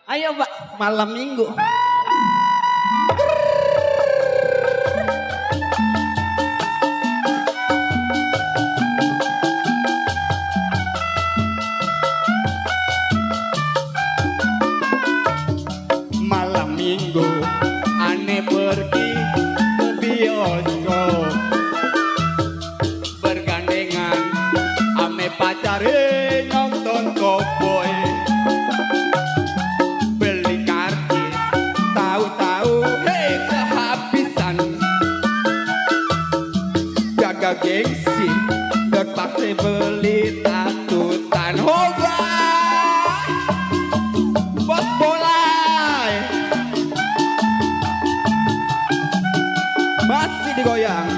Ayo pak malam minggu. Malam minggu aneh pergi ke bioskop bergandengan ame pacare nonton cowboy beli karcis tahu-tahu hei kehabisan jaga gengsi terpaksa beli tatutan hoba bos bola masih digoyang.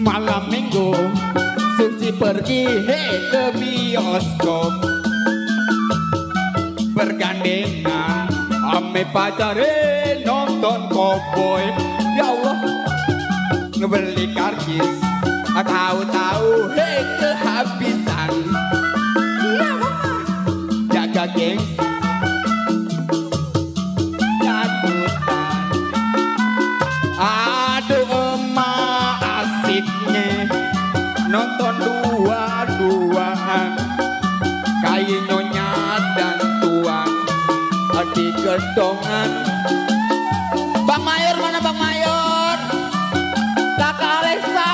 Malam minggu Suci pergi ke bioskop bergandengan ame pacare nonton cowboy. Ya Allah ngebeli karcis tahu-tahu kehabisan jaga gengsi jatutan. Aduh emak asiknya nonton dua-duaan kayak nyonya dan tuan di gedongan. Bang Mayor mana Bang Mayor? Kakak Alexa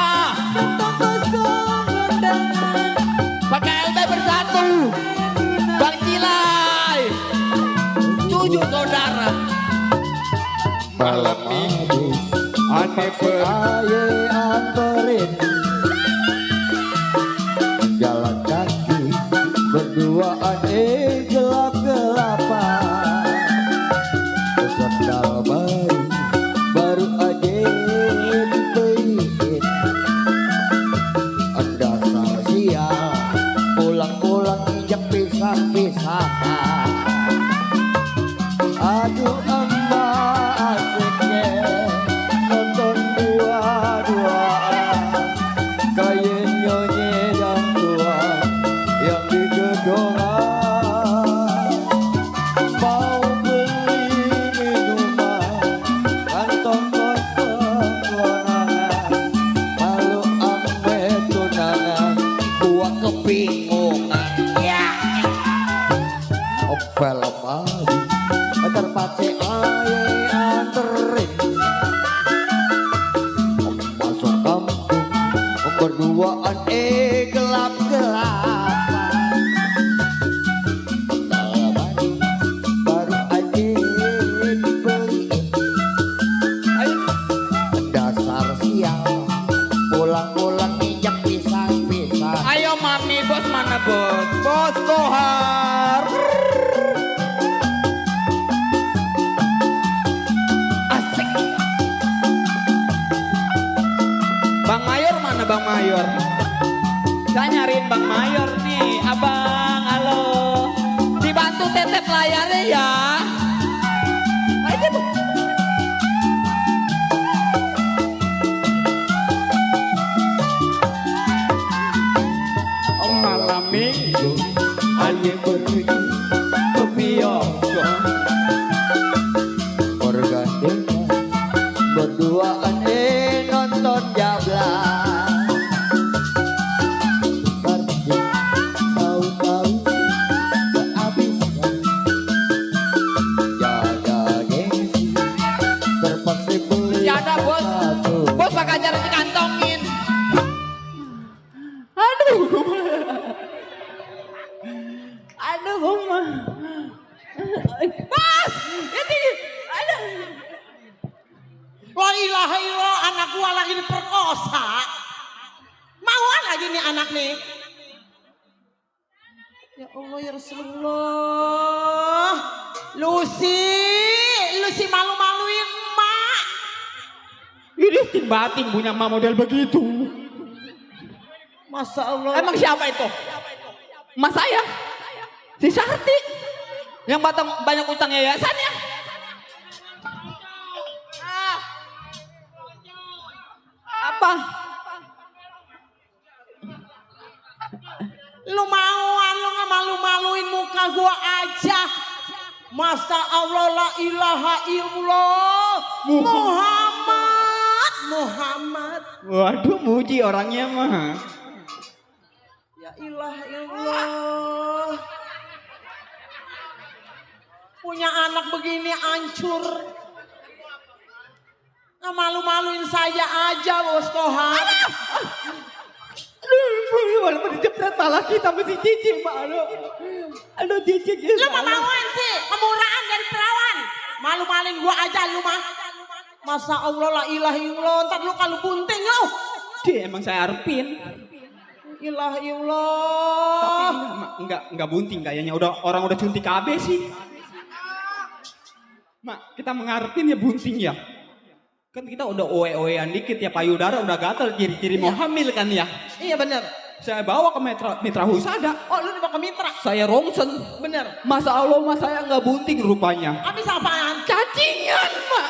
pakai LB bersatu. Bang Cilai 7 saudara. Malam minggu aneh Aye anterin jalan kaki berduaan gelap-gelapan sendal baru aja dibeliin anda sial pulang-pulang injak pisah-pisahan. Aduh emak asiknya nonton dua-duaan kayak nyonye dan tuan yang di gedongan. Mau beli minuman kantong kosong lonangan malu ame tunangan buat kebingungan. Ya opel mali terpaksa aye anterin masuk kampung berduaan gelap-gelapan baru aja dibeliin dasar sial pulang-pulang injak pisah-pisah. Ayo mami bos mana bos? Bos Kohar. Asik. Bang Mayor mana Bang Mayor? Saya nyariin Bang Mayor nih. Abang, halo. Dibantu tetep layarnya ya. Ayo Bu. Malam minggu ayo pergi ke bioskop bergandengan berduaan nonton jablan karcis tahu-tahu kehabisan jaga gengsi nih. Ya Allah ya Rasulullah. Lucy malu-maluin emak. Ini tim batin punya emak model begitu. Masa Allah. Emang siapa itu? Mas saya? Si Sarti? Yang banyak utang yayasannya? Apa? Lu mauan lu nggak malu-maluin muka gua aja. Masa Allah la ilaha illallah Muhammad. Waduh, muji orangnya mah. Ya ilaha illallah. Punya anak begini hancur. Nggak malu-maluin saya aja Bos Kohar. Aduh, walaupun dijepret malah kita mesti cicing, Pak. Aduh, cicing. Lu mauan sih, kemurahan dari perawan. Malu-maluin gua aja lu mah. Masa Allah la ilaha illallah, ntar lu kalau bunting lu. Dia emang saya arpin. Ilaha Tapi illallah. enggak bunting kayaknya. Orang udah cuntik KB sih. Mak, kita mengarepin ya bunting ya. Kan kita udah oe-oean dikit ya, payudara udah gatel, ciri-ciri mau hamil kan ya. Iya bener. Saya bawa ke Mitra Husada. Oh lu dibawa ke mitra. Saya rongsen. Bener. Masa Allah, mas saya nggak bunting rupanya. Habis apaan? Cacingan, Mak.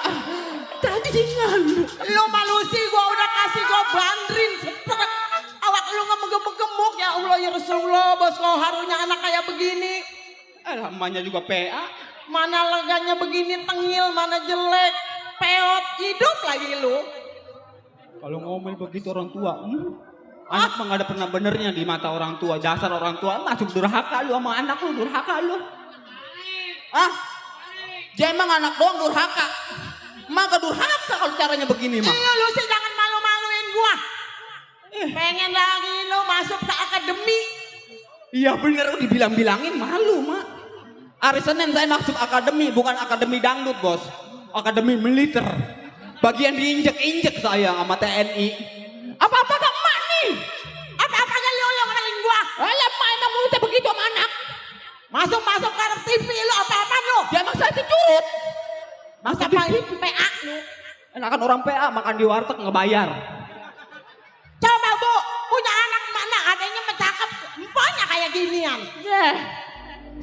Cacingan. Lu malu sih gua udah kasih gua bandrin setrek. Awak lu nggak gemuk-gemuk ya Allah ya Rasulullah. Bos Koharunya anak kayak begini. Namanya juga PA. Mana leganya begini tengil, mana jelek. Peot, hidup lagi lu. Kalau ngomel begitu orang tua, anak mah nggak ada pernah benernya di mata orang tua. Dasar orang tua masuk durhaka lu sama anak lu, durhaka lu. Dia emang anak doang durhaka. Maka durhaka kalau caranya begini mah. Lu sih jangan malu-maluin gua. Pengen lagi lu masuk ke akademi. Iya bener, dibilang-bilangin malu, Mak. Hari Senin saya masuk akademi, bukan akademi dangdut, Bos. Akademi militer. Bagian diinjek-injek saya sama TNI. Apa-apa gak emak nih? Apa-apa gak lu ngamalin gua? Alah, emak emang mulutnya begitu sama anak. Masuk ke TV lu apa-apa lu? Dia emang saya curut. Masa paling PA lu? Enakan orang PA makan di warteg ngebayar. Coba Bu, punya anak mana adanya mencakep, empanya kayak ginian.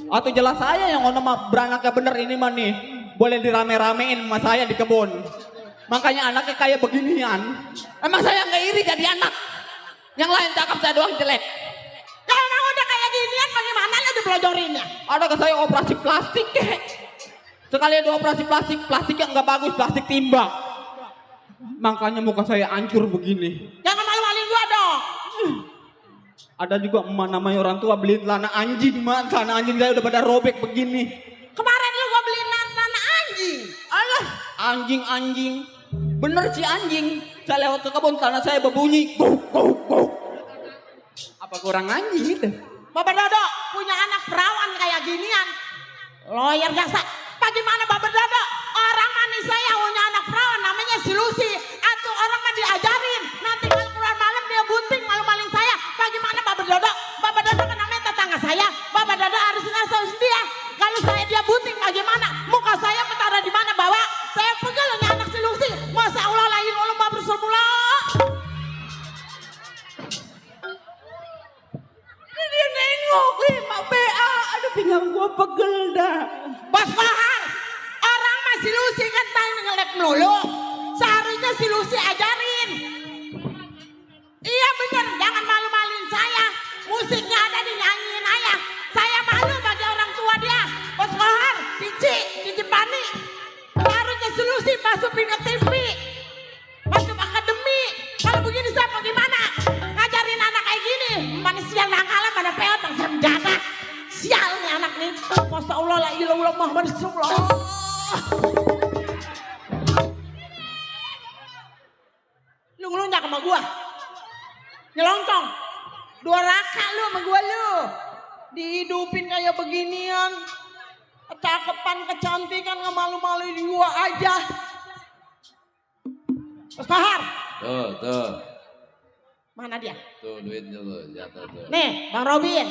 Atau jelas saya yang ono beranaknya bener ini mah nih. Boleh dirame-ramein sama saya di kebun. Makanya anaknya kayak beginian. Emang saya nggak iri jadi anak. Yang lain cakep, saya doang jelek. Kalau emang udah kayak ginian bagaimana lu dipelajarinnya? Ada ke saya operasi plastik kek. Sekali ada operasi plastiknya nggak bagus, plastik timbang. Makanya muka saya hancur begini. Jangan malu-maluin gua dong. Ada juga emak namanya orang tua beliin celana anjing, Mak. Celana anjing saya udah pada robek begini. Kemarin lu gua beliin tanah anjing. Alah, anjing. Bener sih anjing. Saya lewat ke kebun, tanah saya berbunyi. Guk. Apa kurang anjing itu? Bapak Dodo punya anak perawan kayak ginian. Lawyer jasa. Bagaimana Bapak Dodo? Orang manis saya punya anak perawan namanya si Lucy. Atau orang mah diajarin. Nanti kalau keluar malam dia bunting malu-maluin saya. Bagaimana Bapak Dodo? Bapak Dodo kan namanya tetangga saya. Bapak Dodo harus ngasih dia. Kalau saya dia bunting bagaimana? Muka saya petara di mana bawa? Saya pegel nih anak si Lucy. Masa Allah lagi ulama bersemula. Dia nengok nih, Mak PA. Aduh, pinggang gua pegel dah. Bos Kohar, orang mah si Lucy kan tanya ngelep melulu. Seharusnya si Lucy ajarin. Iya bener, jangan malu-maluin saya. Musiknya ada dinyanyiin ayah. Saya malu bagi orang tua dia. Bos Kohar, Cici Pani. Seharusnya si Lucy masukin ke TV. Masuk akademi. Kalau begini saya mau gimana? Ngajarin anak kayak gini. Manusia nakalan pada peot yang senjata. Sial nih anak nih. Masya Allah la ilaha illallah Muhammad Rasulullah. Lu ngelunjak sama gua. Nyelonong. 2 raka lu sama gua lu. Dihidupin kayak beginian. Kecakepan, kecantikan, ngemalu-maluin gua aja. Mas Bahar. Tuh. Mana dia? Tuh duitnya tuh jatuh tuh. Nih, Bang Robin.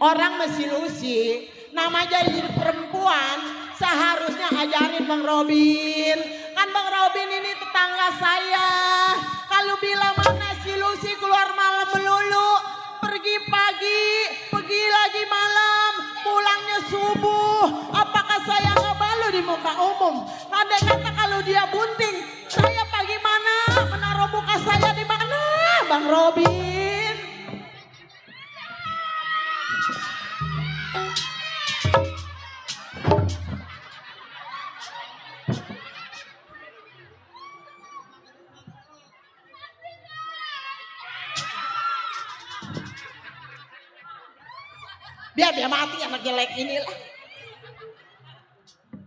Orang masih Lucy, namanya hidup perempuan, seharusnya ajarin Bang Robin. Kan Bang Robin ini tetangga saya. Kalau bilang mana si Lucy keluar malam melulu, pergi pagi, pergi lagi malam, pulangnya subuh. Apakah saya nggak malu di muka umum? Ada kata kalau dia bunting, saya pagi mana menaruh muka saya di mana, Bang Robin? Biar dia mati anak jelek inilah.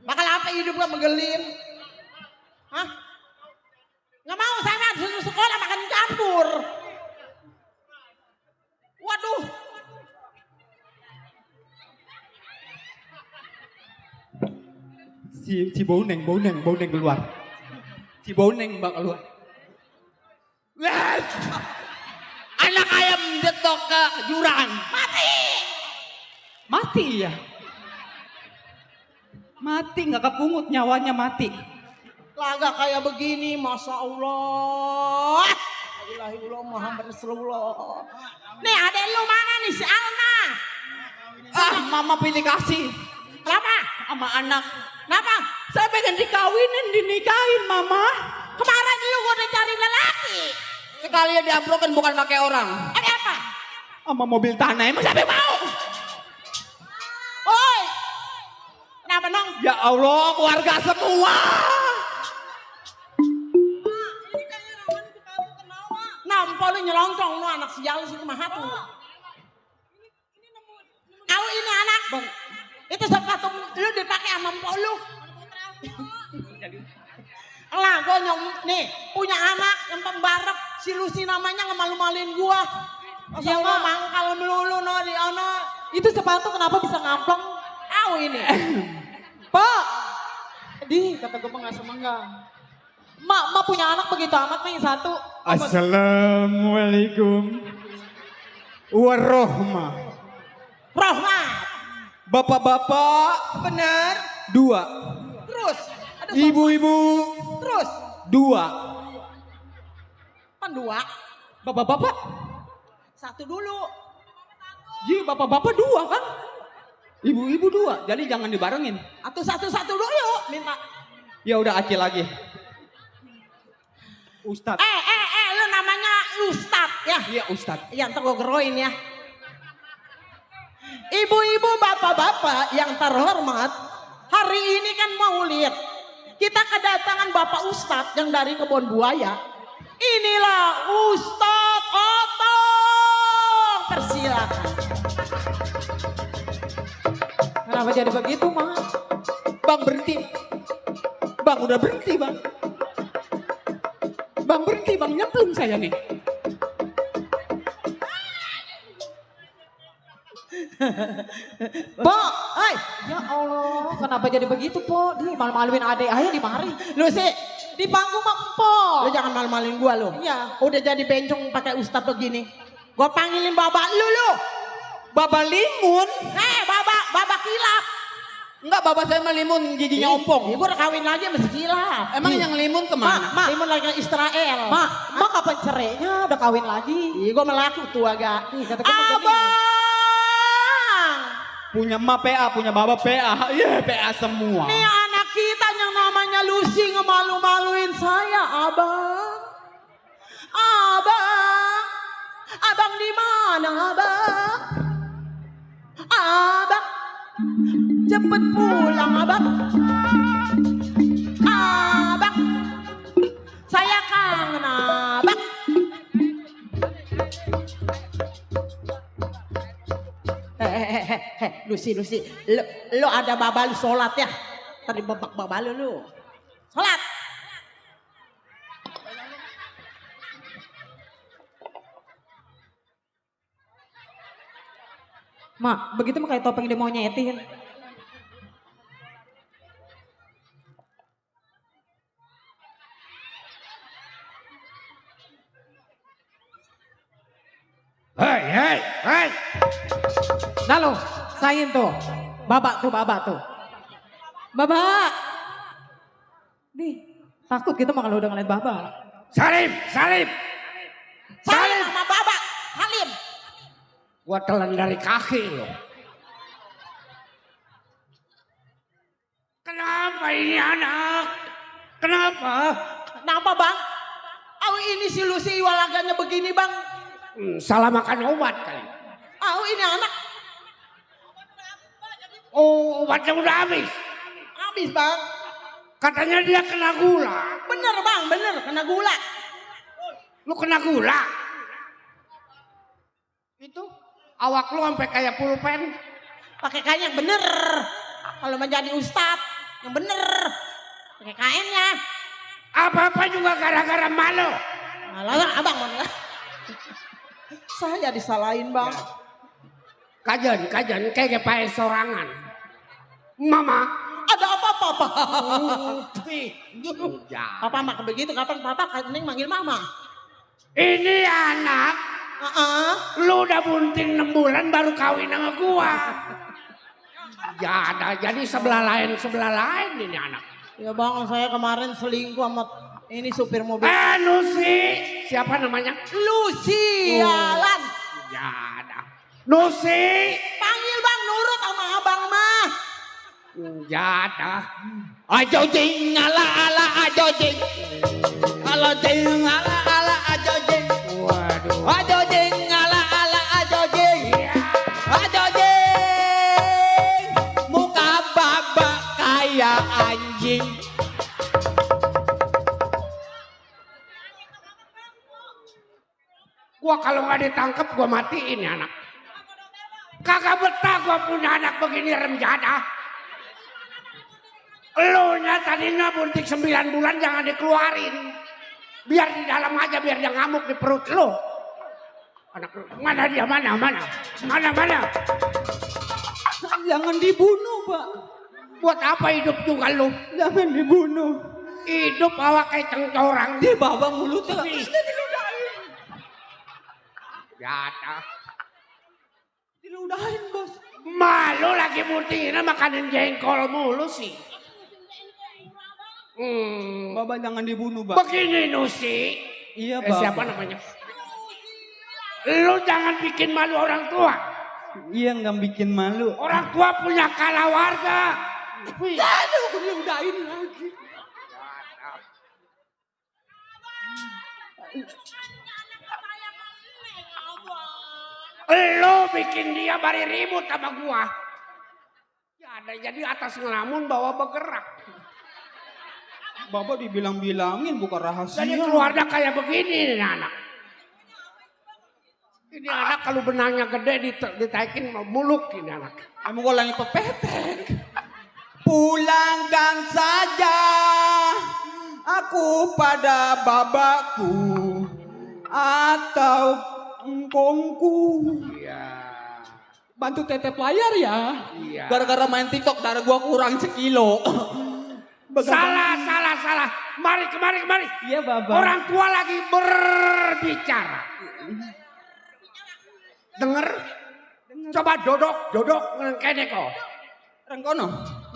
Bakal apa hidup gak menggelim? Hah? Nggak mau sana suruh sekolah makan campur. Waduh. Si Boneng keluar. Si Boneng bakal keluar. Wah! Anak ayam jatuh ke jurang. Mati ya? Mati nggak kepungut nyawanya mati. Laga kayak begini, Masya Allah. Alhamdulillah Muhammad Rasulullah. Nih adek lu mana nih si Alna? Mama pilih kasih Kenapa? sama anak. Kenapa? Saya pengen dikawinin, dinikahin mama. Kemarin lu udah cari lelaki. Sekalian diamprokan bukan pakai orang. Ada apa? Sama mobil tanah, emang siapa yang mau? Oi. Kenapa nong? Ya Allah, keluarga semua. Nampol lu nyelontrong lu anak sial sih kumaha tuh. Kau ini anak. Itu sepatu lu dipakai sama empok lu. Lah gue nih punya anak yang pembarep si Lucy namanya ngemalu-maluin gua. Dia ngomong kalau melulu no di ono. Itu sepatu kenapa bisa ngamplong? Au ini. Pak, di kata gue nggak semenggang. Mak punya anak begitu amat nih satu. Assalamualaikum warahmatullahi. Rahmat. Bapak-bapak Bener. 2. Terus. Ada Ibu-ibu Terus. 2. Pan dua. Bapak-bapak? Satu dulu. Ji, bapak-bapak 2 kan? Ibu-ibu 2, jadi jangan dibarengin. Atau satu-satu dulu yuk. Minta. Ya udah acil lagi. Ustadz. Lu namanya Ustad ya? Iya Ustadz. Iya ntar gue geroin ya. Ibu-ibu, bapak-bapak yang terhormat, hari ini kan Maulid. Kita kedatangan Bapak Ustadz yang dari Kebon Buaya. Inilah Ustadz Otong. Persilakan. Kenapa jadi begitu, Mak? Bang berhenti. Bang udah berhenti bang. Bang berhenti bang, nyemplung saya nih. Po, hai. Ya Allah, kenapa jadi begitu, Po? Di malu-maluin adek aja di mari. Lu sih, Di panggung mah Po. lu jangan malu-maluin gua lu. Iya. Udah jadi bencong pakai Ustadz begini. Gua panggilin babak lu. Baba limun. Babak kilap. Enggak, bapak saya melimun giginya ompong. Gue udah kawin lagi sama si kilap. Emang yang limun kemana? Mak. Limun lagi ke Israel. Mak kapan cerainya udah kawin lagi? Ih, gue melaku tuh agak. Ih, kata gue mau gini. Abang! Punya emak PA, punya bapak PA. Iya, PA semua. Nih anak kita yang namanya Lucy ngemalu-maluin saya, abang. Abang. Abang di mana, abang? Abang. Cepet pulang, abang. Abang. Saya kangen, abang. Lucy, lu ada babal sholat ya? Tadi babal lu. Sholat. Mak, begitu mah kayak topeng dia mau nyetin. hei. Nah lo, sayin tuh. Babak tuh. Babak. Nih, takut kita mah kalau udah ngeliat babak. Salim. Salim sama babak. Salim. Gua telan dari kaki lo. Kenapa ini anak? Kenapa? Kenapa bang? Oh ini si Lucy walaganya begini bang. Salah makan obat kali. Oh ini anak. Oh, obatnya udah habis. Habis bang. Katanya dia kena gula. Bener bang, bener. Kena gula. Lu kena gula? Itu awak lu sampai kayak pulpen. Pakai kain yang bener. Kalau menjadi ustad yang bener. Pakai kainnya. Apa-apa juga gara-gara malu. Malah abang mana? Saya disalahin bang. Kajian kayak pakai sorangan. Mama. Ada apa-apa pak? Ya. Papa mah begitu. Kapan papa Neng manggil mama? Ini anak. Lu udah bunting 6 bulan baru kawin sama gua. Ya ada jadi sebelah lain ini anak. Ya bang, saya kemarin selingkuh sama ini supir mobil. Nusi. Siapa namanya? Lucy, Alan. Ya ada. Nusi. Panggil bang, nurut sama abang mah. Ya ada. Ajo jing ala ajo jing. Ala jing ala ajo jing. Waduh. Ajo jing ala ajo jing. Ajo jing. Muka babak kayak anjing. Gua kalau nggak ditangkap gua matiin ya anak. Kagak betah gua punya anak begini remjada. Elunya tadinya bunting 9 bulan jangan dikeluarin. Biar di dalam aja biar dia ngamuk di perut lo. Anak lu, mana dia mana? Jangan dibunuh pak. Buat apa hidup juga lu? Jangan dibunuh. Hidup awak kayak cengcorang. Dia bawa mulutnya. Ya ada. Diludahin bos. Malu lagi buntingin makanin jengkol mulu sih. Bapak jangan dibunuh bang. Begini Nusi. Iya bang. Siapa namanya? Lu jangan bikin malu orang tua. Iya nggak bikin malu. Orang tua punya kalawarga. Aduh, aku diludahin lagi. Lu bikin dia bari ribut sama gua. Ya ada jadi atas ngelamun bawa bergerak. Bapak dibilang-bilangin bukan rahasia. Jadi keluarga kayak begini nih anak. Ini anak kalau benangnya gede ditaikin muluk ini anak. Emang gue lagi pepetek. Pulangkan saja aku pada babakku atau engkongku. Iya. Bantu tetep layar ya. Iya. Gara-gara main TikTok darah gua kurang sekilo. Salah. Mari kemari. Iya bapak. Orang tua lagi berbicara. Dengar? Coba duduk ngengkene kok. Rengkono.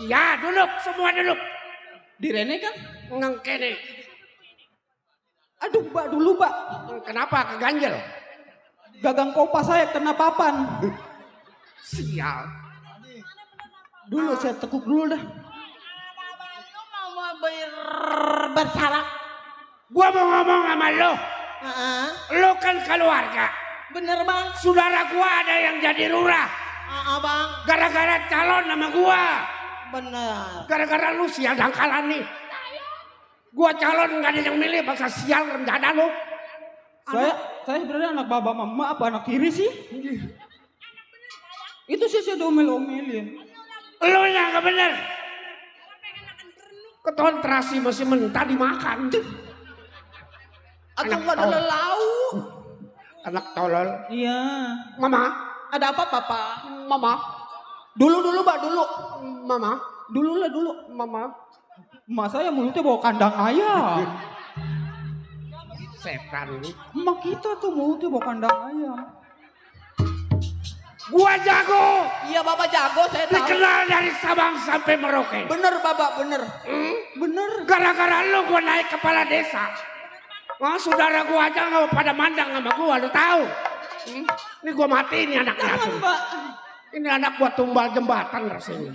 Ya duduk, semua duduk. Di Rene kan? Ngengkene. Aduh mbak dulu mbak. Kenapa keganjel? Gagang kopas saya kena papan. Sial. Dulu saya tekuk dulu dah. Bersalah. Gua mau ngomong sama lo. Lo kan keluarga. Bener bang. Saudara gua ada yang jadi lurah. Bang. Gara-gara calon sama gua. Bener. Gara-gara lu sial dangkalan nih. Gua calon nggak ada yang milih, bangsa sial rendah lo. Saya sebenarnya anak baba mama apa anak kiri sih? Itu sih saya domel-omelin. Lu yang nggak bener. Ketontrasi masih mentah dimakan. Atau nggak ada lelau. Anak tolol. Iya. Mama. Ada apa papa? Mama. Dulu mbak dulu. Mama. Dulu. Mama. Emak saya mulutnya bawa kandang ayam. Setan ini. Emak kita tuh mulutnya bawa kandang ayam. Gua jago. Iya Bapak jago, saya tahu. Dikenal dari Sabang sampai Merauke. Bener Bapak, bener. Bener. Gara-gara lu gua naik kepala desa. Wah, saudara gua aja nggak pada mandang sama gua, lu tahu? Ini gua mati ini anaknya. Jangan Pak. Ini anak gua tumbal jembatan rasanya.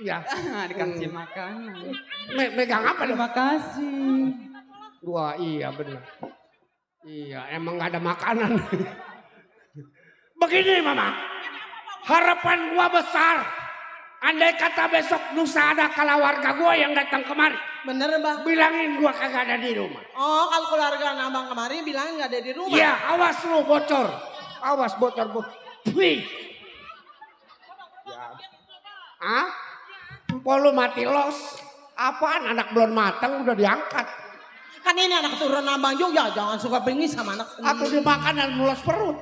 Iya. Dikasih makanan. Megang apa lu? Terima kasih. Wah, iya bener. Iya, emang gak ada makanan. Begini Mama, harapan gua besar. Andai kata besok lusa ada keluarga gua yang datang kemari. Bener bang. Bilangin gua kagak ada di rumah. Oh kalau keluarga abang kemarin bilang nggak ada di rumah. Iya, awas lu bocor. Awas bocor. Wih. Ya. Hah? Empol lu mati los. Apaan anak belum matang udah diangkat. Kan ini anak turun abang juga, jangan suka bengis sama anak sendiri. Atau dimakan dan mulas perut.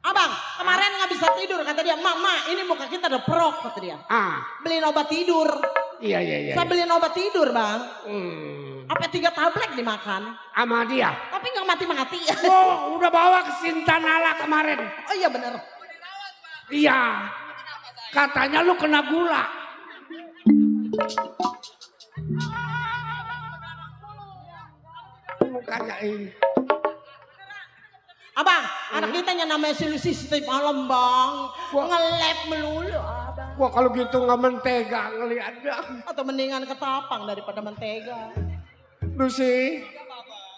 Abang, kemarin nggak bisa tidur kata dia, Mama ini muka kita ada perok kata dia. Beliin obat tidur. Iya. Saya beliin obat tidur bang. Apa 3 tablet dimakan? Sama dia. Tapi nggak mati-mati. Oh, udah bawa ke Sintanala kemarin. Oh iya bener. Iya. Katanya lu kena gula. Mukanya ini. Abang, anak kita yang namanya si Lucy setiap malam bang. Nge-lab melulu abang. Wah kalau gitu nggak mentega ngeliatnya. Atau mendingan ketapang daripada mentega. Lucy,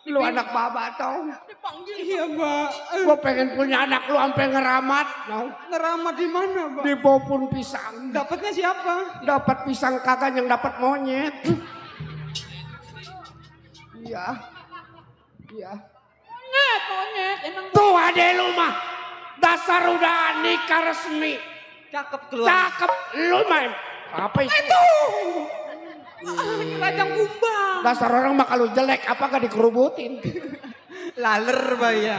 lu anak baba tau? Dipanggil. Iya Mbak. Gua pengen punya anak lu sampai ngeramat. No? Ngeramat di mana Mbak? Di pohon pisang. Dapatnya siapa? Dapat pisang kagak yang dapat monyet. Iya. Monyet. Emang Tuh adek lu mah. Dasar udah nikah resmi. cakep keluar. Cakep lu main. Apa itu? Rajang kumbang. Dasar orang mah kalau jelek apa gak dikerubutin. Laler Mbak ya.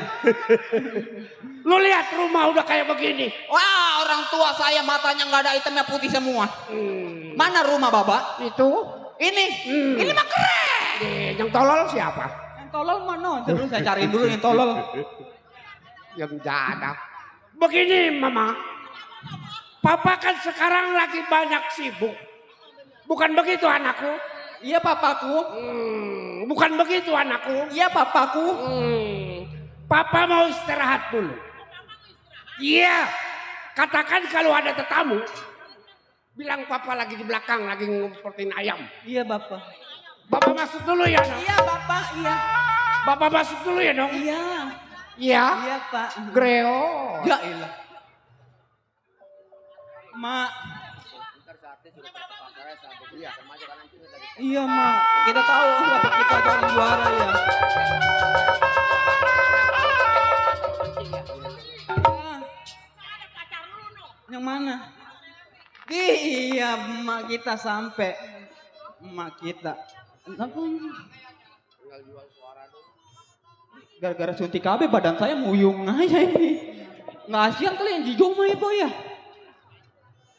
Lu lihat rumah udah kayak begini. Wah orang tua saya matanya nggak ada hitamnya putih semua. Mana rumah Bapak? Itu. Ini. Ini mah keren. Yang tolol siapa? Yang tolol mana? Terus saya cariin dulu yang tolol. Yang jadak. Begini Mama. Papa kan sekarang lagi banyak sibuk. Bukan begitu anakku? Iya papaku. Bukan begitu anakku? Iya papaku. Papa mau istirahat dulu. Iya. Katakan kalau ada tetamu. Bilang papa lagi di belakang lagi ngumpetin ayam. Iya Bapak. Bapak masuk dulu ya dong? Iya Bapak, iya. Bapak masuk dulu ya dong? Iya. Iya? Iya Pak. Greo. Ya ilah. Mak. Iya Mak. Kita tahu Bapak kita jadi juara ya. Yang mana? Iya, emak kita sampai. Emak kita. Gara-gara suntik KB badan saya muyung aja ini. Nggak siang kali yang jijong mah ibu ya.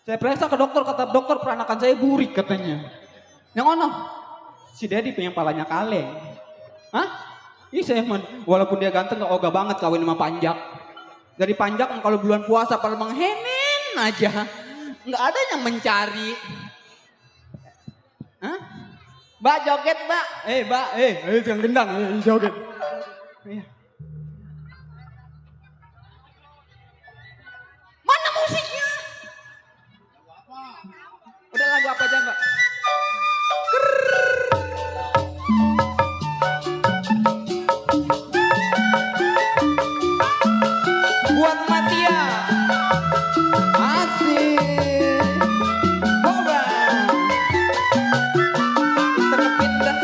Saya periksa ke dokter, kata dokter peranakan saya burik katanya. Yang ono? Si Dedi punya palanya kaleng. Hah? Iya saya walaupun dia ganteng gak ogah banget kawin sama Panjak. Dari Panjak kalau bulan puasa pada menghenen aja. Nggak ada yang mencari. Hah? Mbak joget mbak. Mbak, jangan gendang, joget. Iya. Mana musiknya? Udah lagu apa aja mbak? Buat Matia. Asik. Boba. Kita kepindah.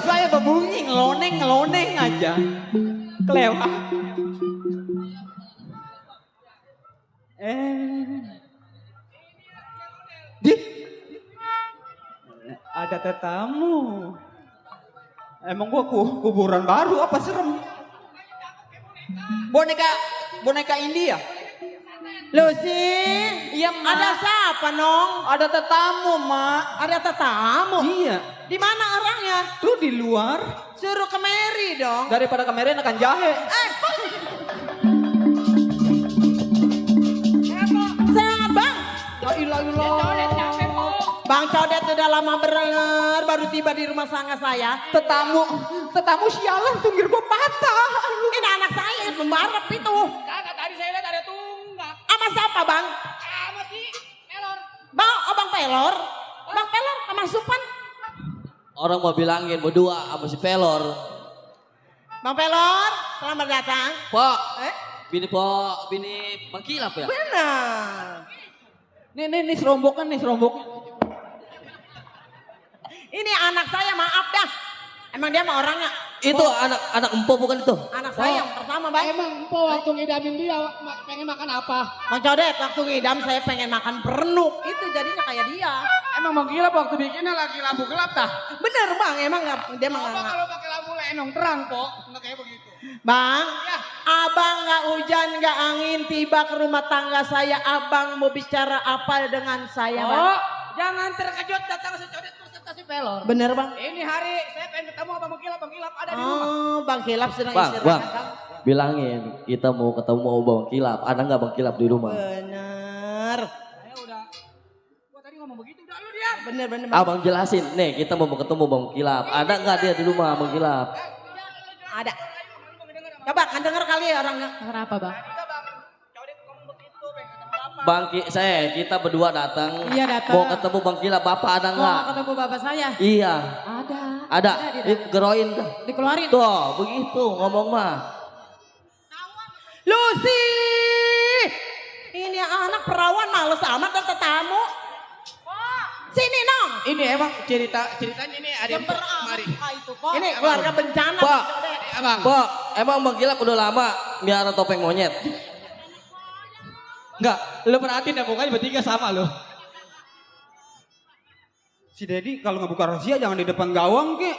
terus saya berbunyi ngeloneng aja. Kelewat. Di ada tetamu. Emang gua kuburan baru apa serem? Boneka India. Lucy, Iya, Ma. ada siapa nong? Ada tetamu, Mak. Ada tetamu. Iya. Di mana orangnya? Tuh di luar. Suruh kemari dong. Daripada kemarin akan jahe. Sehat bang. La ilaha illallah. Bang Codet udah lama berengar, baru tiba di rumah sangga saya. Tetamu sialan tunggir gua patah. Ini anak saya yang pembarep itu. Kagak tadi saya lihat ada tunggak. Sama siapa bang? Sama si Elor. Bang, oh bang Pelor. Bang Pelor sama Supan. Orang mau bilangin berdua sama si Pelor. Bang Pelor, selamat datang. Pak, bini Bang Kilap ya? Benar. Nih serombokan nih serombok. Ini anak saya, maaf dah. Emang dia mah orangnya. Itu anak empo bukan itu? Anak saya yang pertama bang. Emang po waktu ngidamin dia pengen makan apa? Bang Codet, waktu ngidam saya pengen makan perenuk. Itu jadinya kayak dia. Emang Bang Kilap waktu bikinnya lagi lampu gelap dah. Bener bang, emang gak, dia mah Apa nggak. kalau pakai lampu lenong terang po? Nggak kayak begitu. Bang, abang gak hujan gak angin tiba ke rumah tangga saya. Abang mau bicara apa dengan saya bang? Oh, jangan terkejut datang si Codet berserta si Pelor. Bener bang? Ini hari saya pengen ketemu sama Bang Kilap ada di rumah. Oh, Bang Kilap sedang Bang, istirahat. Bang. Bilangin kita mau ketemu Bang Kilap. Ada nggak Bang Kilap di rumah? Bener. Saya udah, gua tadi ngomong begitu udah lu dia. Bener bang. Abang jelasin, nih kita mau ketemu Bang Kilap. Ada nggak dia di rumah Bang Kilap? Ada. Coba kan denger kali ya orangnya. Kenapa bang? Kita berdua datang. Iya, datang. Mau ketemu Bang Kilap. Bapak ada nggak? Mau ketemu bapak saya? Iya. Ada. dia. Geroin dah. Dikeluarin. Tuh, begitu ngomong mah. Lucy! Ini anak perawan males amat dan tetamu. Sini nong. Ini emang ceritanya ini ada yang mari. Itu kok. Ini keluarga bencana. Pak, Abang. Pak, emang Bang Kilap udah lama miara topeng monyet? Enggak, lo perhatiin dah mukanya bertiga sama lo. Si Dedi kalau ngebuka rahasia jangan di depan gawang ke.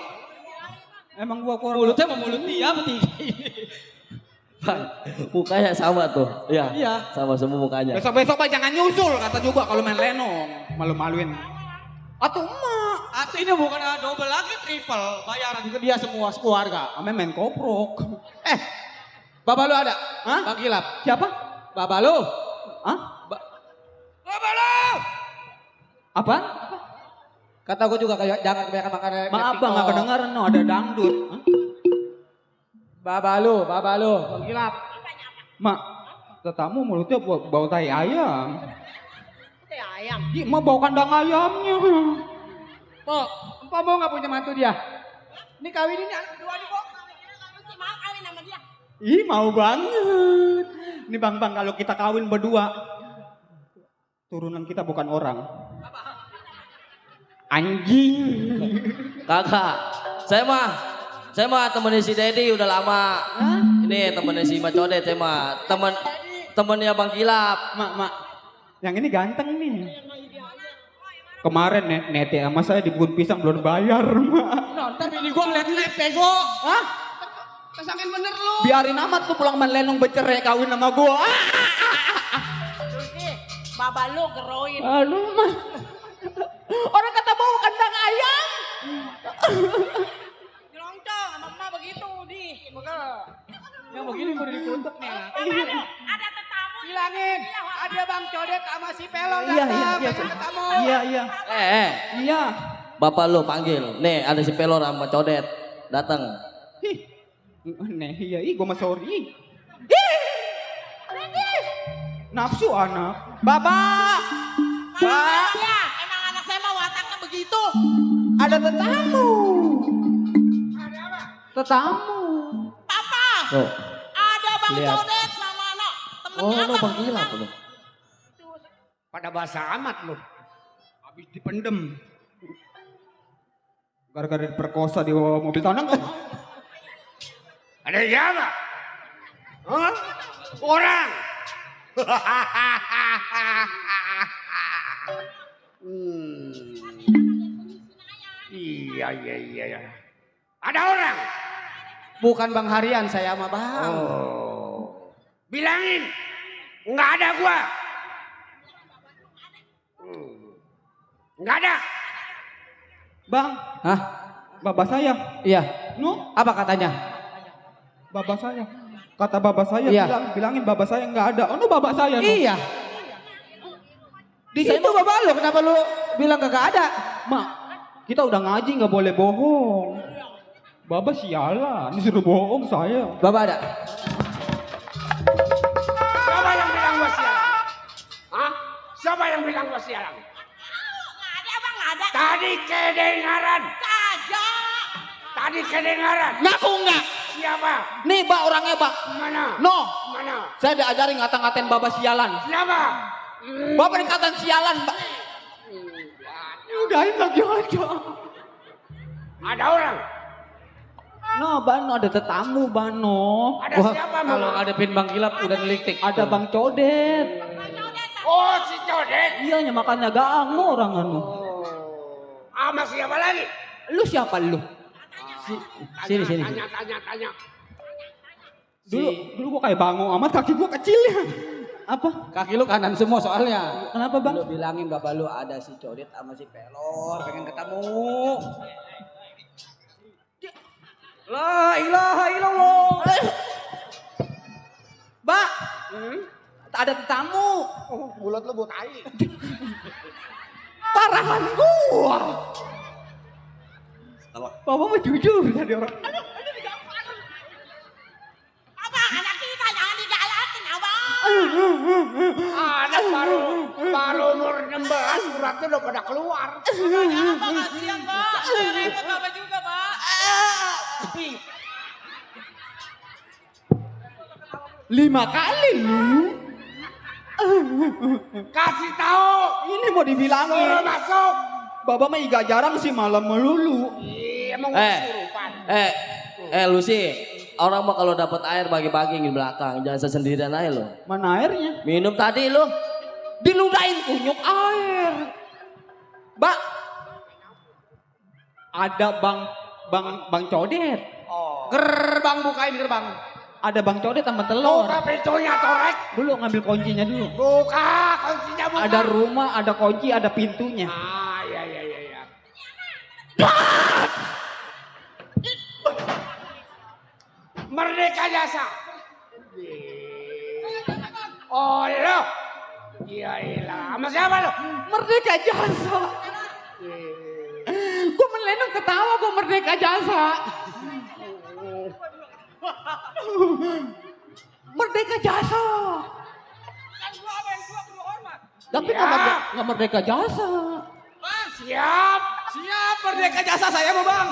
Emang gua keluar mulutnya mau mulut dia bertiga ini. Bang, mukanya sama tuh. Iya. Iya. Sama semua mukanya. Besok-besok Pak jangan nyusul kata juga kalau main lenong. Malu-maluin. Atau emak. Atau ini bukan double lagi triple. Bayaran ke dia semua sekeluarga. Ame main koprok. Bapak lu ada? Hah? Bang Kilap. Siapa? Bapak lu. Hah? Bapak lu. Apa? Kata gue juga kayak jangan kebanyakan makan. Maaf bang gak kedengaran no ada dangdut. Hah? Bapak lu, Bang Kilap. Mak, tetamu mulutnya bau tai ayam. Tai ayam. Ih, mak bau kandang ayamnya. Po, empo mau gak punya mantu dia? Ini kawin ini anak kedua nih, Po. Mau kawin sama dia. Ih, mau banget. Ini bang kalau kita kawin berdua, turunan kita bukan orang. Anjing. Kakak, saya mah temennya si Dedi udah lama. Ini temennya si Macodet, saya mah temennya Bang Kilap. Mak, yang ini ganteng nih. Kemarin nete sama saya di bubun pisang belum bayar, mak. Nonton bini gua ngeliat-ngeliat bego. Hah? Kesakin bener lu. Biarin amat lu pulang main lenong bercerai kawin sama gua. Lucy, bapak lu geroin. Aduh, mah. Orang kata bau kandang ayam. Nyelongcong sama emak begitu di. Yang begini udah dikutuk nih. Ada tetamu. Bilangin, ada Bang Codet sama si Pelor Iya, datang. iya. Pengen ketemu. Iya. Iya. Bapak lu panggil. Nih ada si Pelor sama Codet datang. Iya, gua mah sorry. Nafsu anak. Bapak. Pak. Ya, emang anak saya mah wataknya begitu. Ada tetamu. Tetamu. Papa, Tuh. ada Bang Lihat. Codet sama anak Oh, temennya no Bang Kilap lu. Pada bahasa amat lu. Habis dipendem. Gara-gara diperkosa di mobil tanah kan? Ada siapa? Hah? Orang. Iya. Ada orang. Bukan Bang Harian, saya sama Bang. Oh. Bilangin, nggak ada gua. Nggak ada. Bang, Hah? bapak saya. Iya. No, Apa katanya? bapak saya. Kata bapak saya Iya. bilangin bapak saya nggak ada. Oh, no, bapak saya. No. Iya. Di situ bapak lu, kenapa lu bilang kagak ada? Mak, kita udah ngaji nggak boleh bohong. Bapak sialan, disuruh bohong saya. Bapak ada. Siapa yang bilang gua sialan? Hah? Siapa yang bilang gua sialan? Nggak ada bang, nggak ada. Tadi kedengaran. Kagak. Tadi kedengaran. Ngaku enggak? Siapa? Nih Pak orangnya Pak. Mana? No, Mana? saya diajarin ngata-ngatain Bapak sialan. Siapa? Bapak dikatain sialan Pak. Udahin lagi aja. Ada orang. No, Bano ada tetamu, Bano. Ada siapa? Kalau Mama? ngadepin Bang Kilap udah ngeliktik. Ada Bang Codet. Oh, si Codet. Iya, makanya gaang no orang anu. Sama siapa lagi? Lu siapa lu? Sini. Tanya. Dulu gua kayak bango amat, kaki gua kecil ya. Apa? Kaki lu kanan semua soalnya. Kenapa, Bang? Lu bilangin bapak lu ada si Codet sama si Pelor pengen ketemu. La ilaha illallah. Mbak, ada tetamu. Oh, mulut lu buat tai. Parahan gua. Bapak mah jujur jadi orang. Abang, anak kita jangan digalakin, abang. Anak baru umur 16, suratnya udah pada keluar. Jangan Pak, kasihan Pak. Repot Bapak juga Pak. 5 kali lu. Kasih tahu. Ini mau dibilangin. Suruh masuk. Bapak mah iga jarang sih malam melulu. Iya, emang kesurupan. Lu sih orang mah kalau dapat air bagi-bagi di belakang, jangan sendirian aja lo. Mana airnya? Minum tadi lo. Diludahin kunyuk air. Mbak. Ada Bang Codet. Gerbang bukain gerbang. Ada Bang Codet sama telur. Buka pintunya, Torek. Dulu ngambil kuncinya dulu. Buka, kuncinya buka. Ada rumah, ada kunci, ada pintunya. Ah, iya. Merdeka Jasa. Oh, lo. Iya, sama siapa lo? Merdeka Jasa. Gua melenung ketawa gua Merdeka Jasa. Merdeka Jasa. Tapi nggak Merdeka Jasa. Siap. Siap Merdeka Jasa saya mau Bang.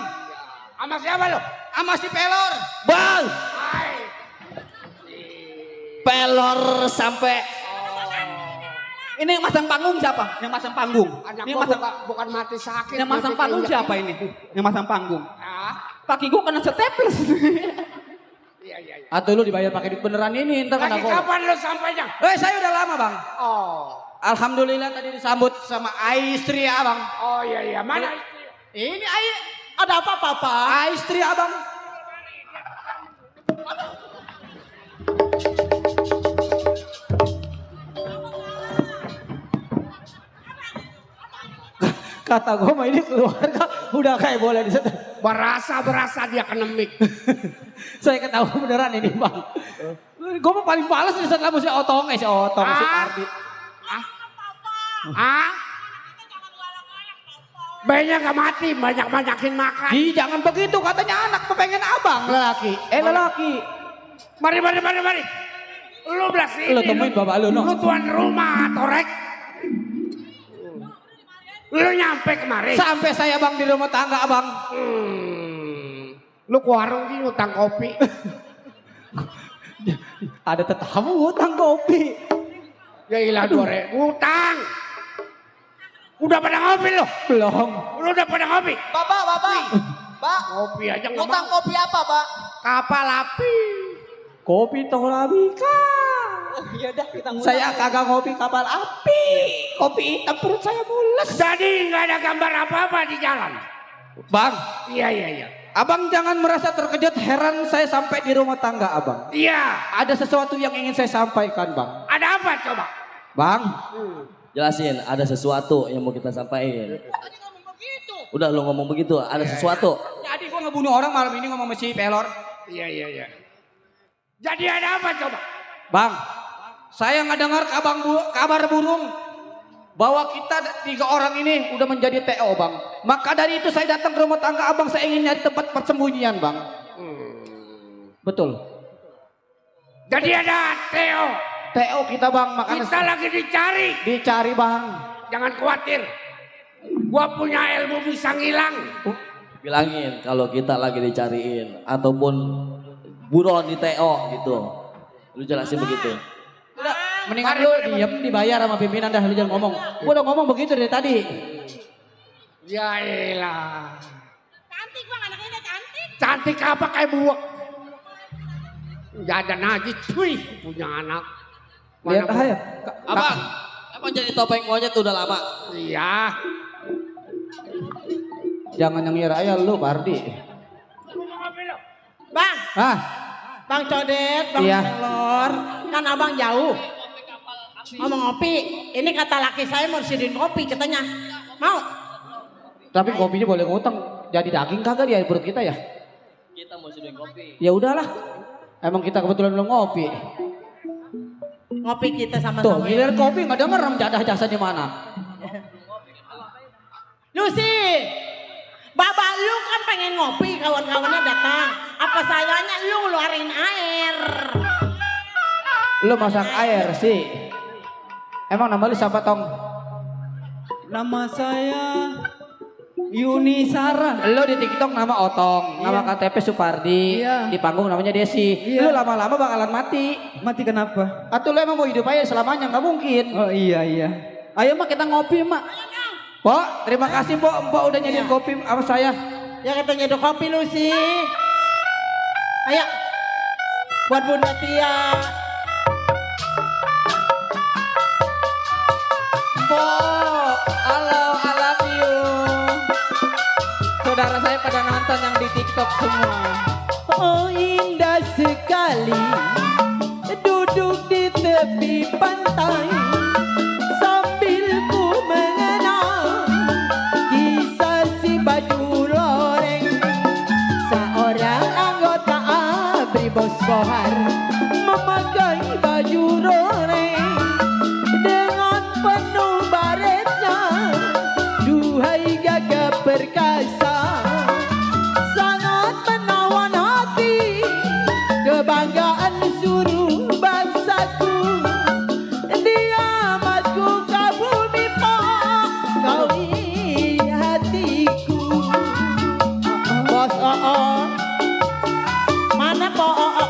Sama siapa lo? Sama si Pelor. Bang, Hai. pelor sampai Ini yang masang panggung siapa? Yang masang panggung. Anak Ini gua masang bukan mati sakit. yang masang mati panggung keinjak. siapa ini? Yang masang panggung. Ah, Kaki gua kena staples. iya. Atau lu dibayar pakai duit beneran ini ntar kena Lagi gua. kapan lo sampainya? Saya udah lama Bang. Oh. Alhamdulillah tadi disambut sama istri Abang. Oh iya. Mana? Ini ada apa Papa? Istri Abang. Kata gue mah ini keluarga udah kayak boleh disetel. Berasa dia kena mic. Saya ketahui beneran ini Bang. Gue mah paling males disetel sama si Otong, si Ardi. Banyak gak mati, banyak-banyakin makan. Jangan begitu katanya anak pengen abang lelaki. Lelaki. Mari. Lu belah sini. Lu temuin bapak lu, no. Lu tuan rumah, Torek. Lu nyampe kemarin. Sampai saya Bang di rumah tangga Abang. Lu ke warung ini utang kopi. Ada tetamu utang kopi. Ya ilah 2.000 utang. Udah pada ngopi lo? Belum. Lu udah pada ngopi? Bapak, Pak. Ngopi aja nggak Utang mau. kopi apa, Pak? Kapal api. Kopi Torabika. Ya udah kita ngutang. Saya kagak ngopi kapal api. Kopi hitam perut saya mules. Jadi nggak ada gambar apa-apa di jalan. Bang, Iya. abang jangan merasa terkejut, heran saya sampai di rumah tangga abang. Iya. Ada sesuatu yang ingin saya sampaikan, bang. Ada apa coba? Bang, Jelasin, ada sesuatu yang mau kita sampaikan. Udah lo ngomong begitu, ada sesuatu. jadi gua ngebunuh orang malam ini ngomong sama si pelor. Iya. Jadi ada apa coba? Bang, saya nggak dengar kabar burung bahwa kita 3 orang ini udah menjadi TO, bang. Maka dari itu saya datang ke rumah tangga abang, saya ingin nyari tempat persembunyian, bang. Betul. Jadi ada Theo. TO kita, bang, makanya Kita lagi dicari, bang. Jangan khawatir. Gua punya ilmu bisa ngilang. Bilangin kalau kita lagi dicariin ataupun buron di TO gitu. Lu jelasin begitu. Udah, mendingan lu diem dibayar sama pimpinan dah, lu jangan ngomong. Gua udah ngomong begitu dari tadi. Ya elah. Cantik bang, anaknya udah cantik. Cantik apa kayak buak. Gak ada najis, cuy, punya anak. Lihat Mana aja. Abang jadi topeng monyet udah lama. Iya. Jangan yang ngira ya lu, Pardi. Bang, Ah, Bang Codet, Bang Iya. Pelor, kan abang jauh. Ngomong ngopi, ini kata laki saya mau disediain kopi katanya. Mau? tapi kopinya boleh ngutang. Jadi daging kagak di perut kita ya? Kita mau sediain kopi. Ya udahlah. Emang kita kebetulan belum ngopi. Ngopi kita Tuh, sama-sama. giliran kopi nggak denger jadah jasa di mana. Lucy, Bapak lu kan pengen ngopi, kawan-kawannya datang. Apa sayanya lu ngeluarin air? Lu masak air sih. Emang nama lu siapa, Tong? Nama saya Yuni Sarah. Lu di TikTok nama Otong, nama KTP Supardi, Iya. di panggung namanya Desi. Iya. Lu lama-lama bakalan mati. Mati kenapa? Atau lu emang mau hidup aja selamanya? Nggak mungkin. Oh iya. Ayo mak kita ngopi mak. Pok, terima kasih Pok, Mbak udah nyediain kopi sama saya. Ya katanya ada kopi Lucy. Ayo, buat Bunda Tia. Pok, halo, I love you. Saudara saya pada nonton yang di TikTok semua. Oh indah sekali duduk di tepi pantai sambil ku mengenang kisah si baju loreng, seorang anggota ABRI Bos Kohar memakai baju loreng dengan penuh baretnya. Duhai gagah perkasa, sangat menawan hati, kebanggaan seluruh bangsaku. Diamatku ke bumi Pak, kau ini hatiku. Bos Oo. Mana Po Oo?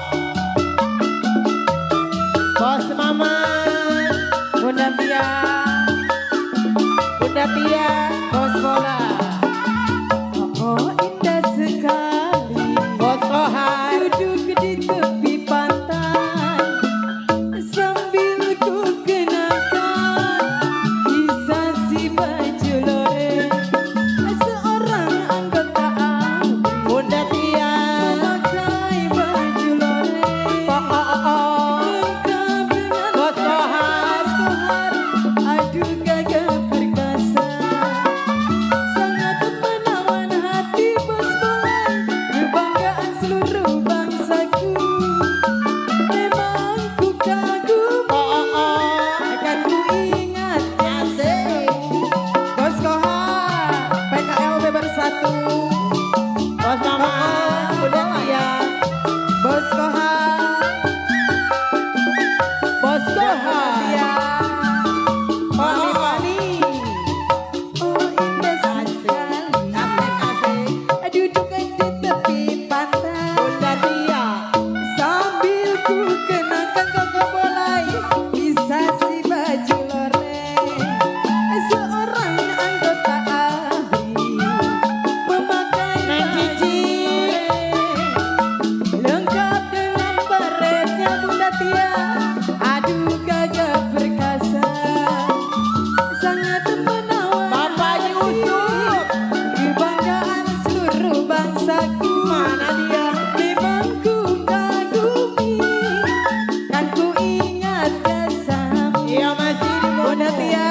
Iya masih di Bunda Tia.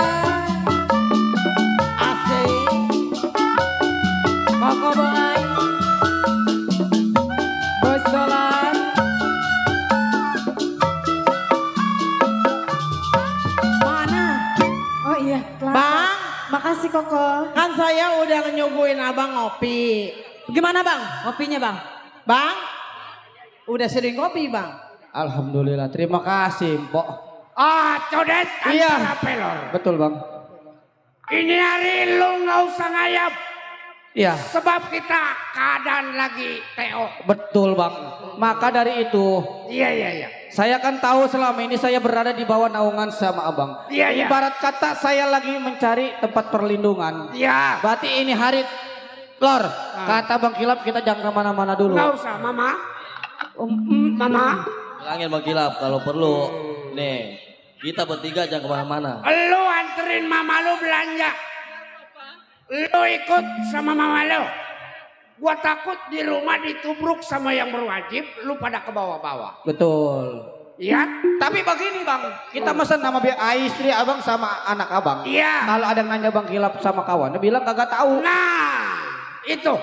Asik. Koko Bongan. Bos Dolan. Mana? Oh iya, kelapa. Bang, Makasih Koko. kan saya udah nyuguhin abang ngopi. Gimana Bang? Kopinya Bang? Bang, udah sering kopi bang. Alhamdulillah, terima kasih, Mpok. Ah, codet Iya. antara pelor. Betul, Bang. Ini hari lu nggak usah ngayap. Iya, Sebab kita keadaan lagi TO. betul, Bang. Maka dari itu, Iya. saya kan tahu selama ini saya berada di bawah naungan sama Abang. Iya. Ibarat kata saya lagi mencari tempat perlindungan. Iya. Berarti ini hari Lor, kata Bang Kilap kita jangan kemana-mana dulu. Nggak usah, Mama. Mama. Bilangin Bang Kilap kalau perlu. Nih, kita bertiga jangan kemana-mana. Lu anterin mama lu belanja. Lu ikut sama mama lu. Gua takut di rumah ditubruk sama yang berwajib. Lu pada ke bawah-bawah. Betul. Iya? Tapi begini Bang, kita mesen nama istri Abang sama anak Abang. Iya. Kalau ada yang nanya Bang Kilap sama kawan, dia bilang kagak tahu. Nah, itu.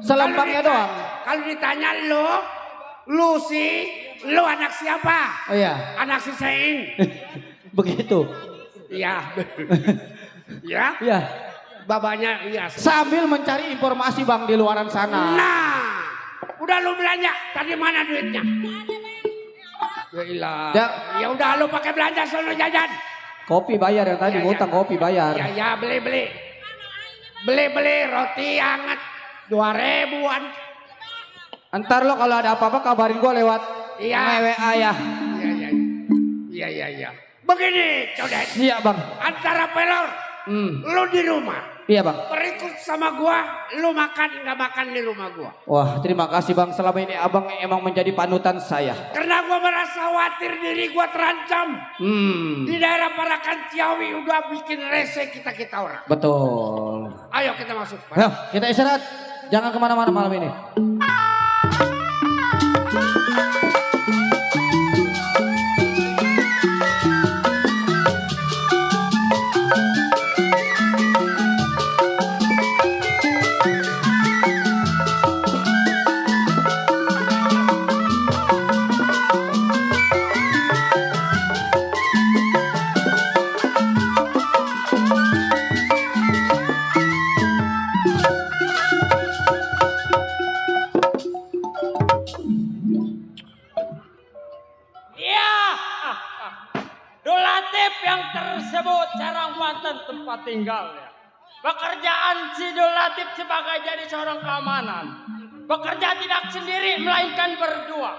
Selempangnya Kalau doang. Kalau ditanya lu sih, lu anak siapa? Oh iya, Anak si Sein. begitu. Iya. Ya, Iya. babanya iya. Sambil mencari informasi Bang di luaran sana. Nah, udah lu belanja. Tadi mana duitnya? Ya ilah. Ya udah lu pakai belanja sono jajan. Kopi bayar yang tadi, Iya, ngutang iya. kopi bayar. Ya beli. Beli roti hangat 2.000-an. Ntar lo kalau ada apa-apa kabarin gua lewat Iya. WA ya. Iya. Begini, codet. Iya Bang. Antara pelor, lu di rumah. Iya Bang. Berikut sama gua, lu makan nggak makan di rumah gua. Wah terima kasih Bang, selama ini Abang emang menjadi panutan saya. Karena gua merasa khawatir diri gua terancam. Di daerah Parakan Ciawi udah bikin rese kita orang. Betul. Ayo kita masuk. Ayo kita istirahat. Jangan kemana-mana malam ini. Iya. Dulatif yang tersebut jarang mantan tempat tinggalnya. Pekerjaan si Dulatif sebagai jadi seorang keamanan. Bekerja tidak sendiri melainkan berdua.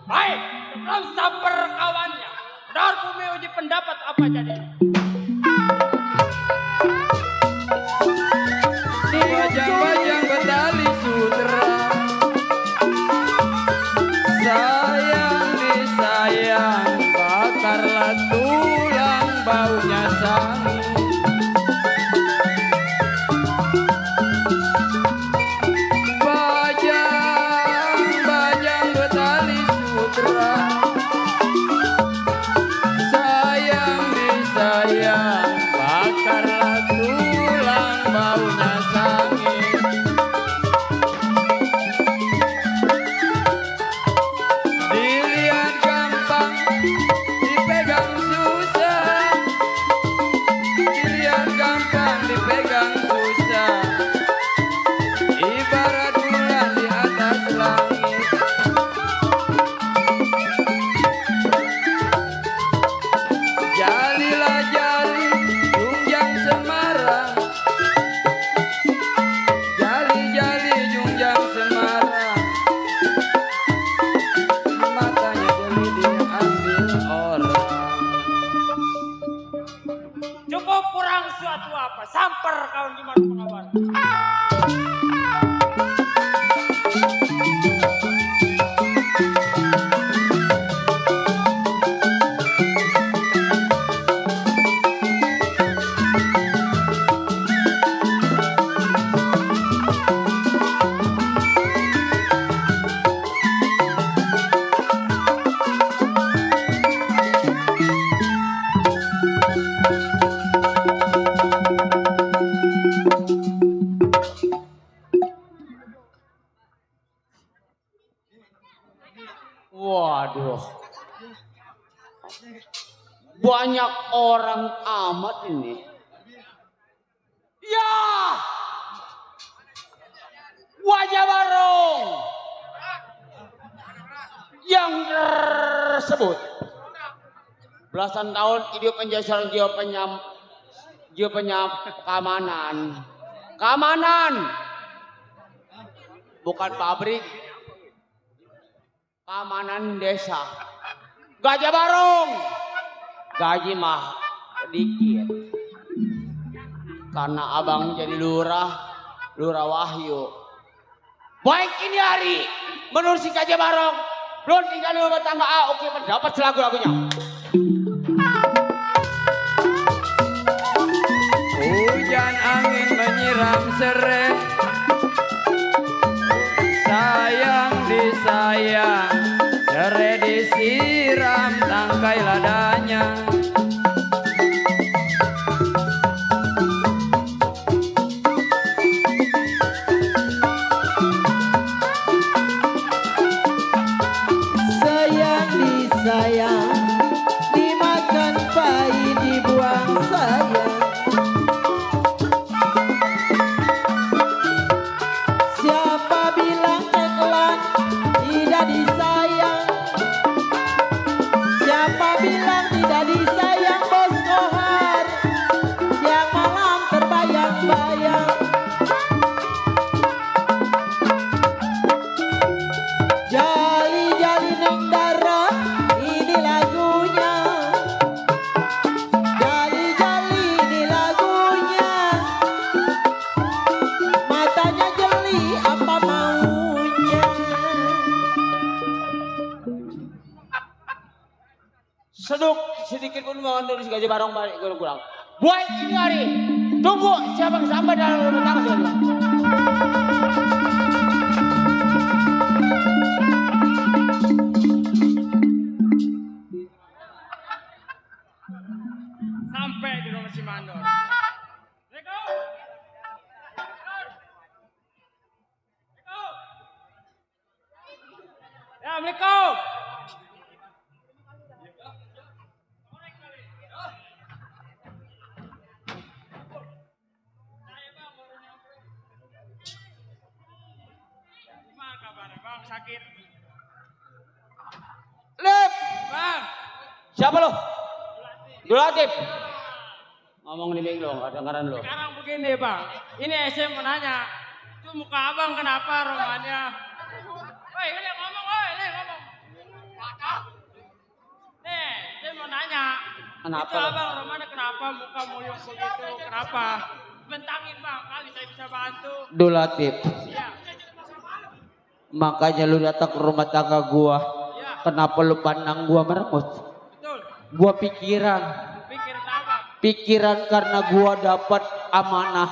Baik, dalam sabar kawannya. Dar bumi uji pendapat apa jadi? Bajang-bajang betali sutra, sayang disayang, bakarlah tulang baunya sangi. Bajang-bajang betali sutra, sayang disayang, bakarlah tulang baunya sangi. Dilihat gampang, dipegang susah. Dilihat gampang, dipegang susah. Ibarat bulan di atas langit. Jalilah jali, junjang Semarang. Jali-jali junjang Semarang. Matanya jeli diambil orang. Cukup kurang suatu apa? Samper kawan gimana pengabar? amat ini. Ya, wajah Barong yang tersebut belasan tahun hidup menjadi keamanan, bukan pabrik, keamanan desa. Gajah Barong, gaji mah sedikit. Karena abang jadi lurah Wahyu. Baik ini hari menurut si Gajah Barong, belum tinggal di rumah tangga oke pendapat selagu-lagunya. Hujan angin menyiram serai, sayang disayang, serai disiram tangkai ladanya. Sayang disayang, dimakan pahit dibuang sayang. Siapa bilang teklan tidak disayang? Siapa bilang tidak disayang Bos Kohar? Siang malam terbayang-bayang. Jali-jali neng dara, ini lagunya. Jali-jali ini lagunya. Matanya jeli apa maunya. Seduk sedikit pun mengontrol si Gajah Barong balik kurang. Baik ini hari tunggu siapa yang sampai dalam rumah tangga sekalian. Sampai di rumah si Mandor. Ya, Assalamualaikum. Gimana kabar, Bang? Sakit? Lep, Bang, siapa lo? Dulatif. Ngomong di beng lo, kedengaran lo. sekarang begini, Bang. Ini SM mau nanya. Itu muka abang kenapa romannya? Woi, ini ngomong, woi, ini ngomong. Nih, saya mau nanya. Kenapa Itu lo? abang romannya kenapa muka muyung begitu? Kenapa? Bentangin, Bang, kali saya bisa bantu. Dulatif. Iya. Makanya lu datang ke rumah tangga gua. Kenapa lu pandang gua merengut? Betul. Gua pikiran. Pikirin apa? Pikiran karena gua dapat amanah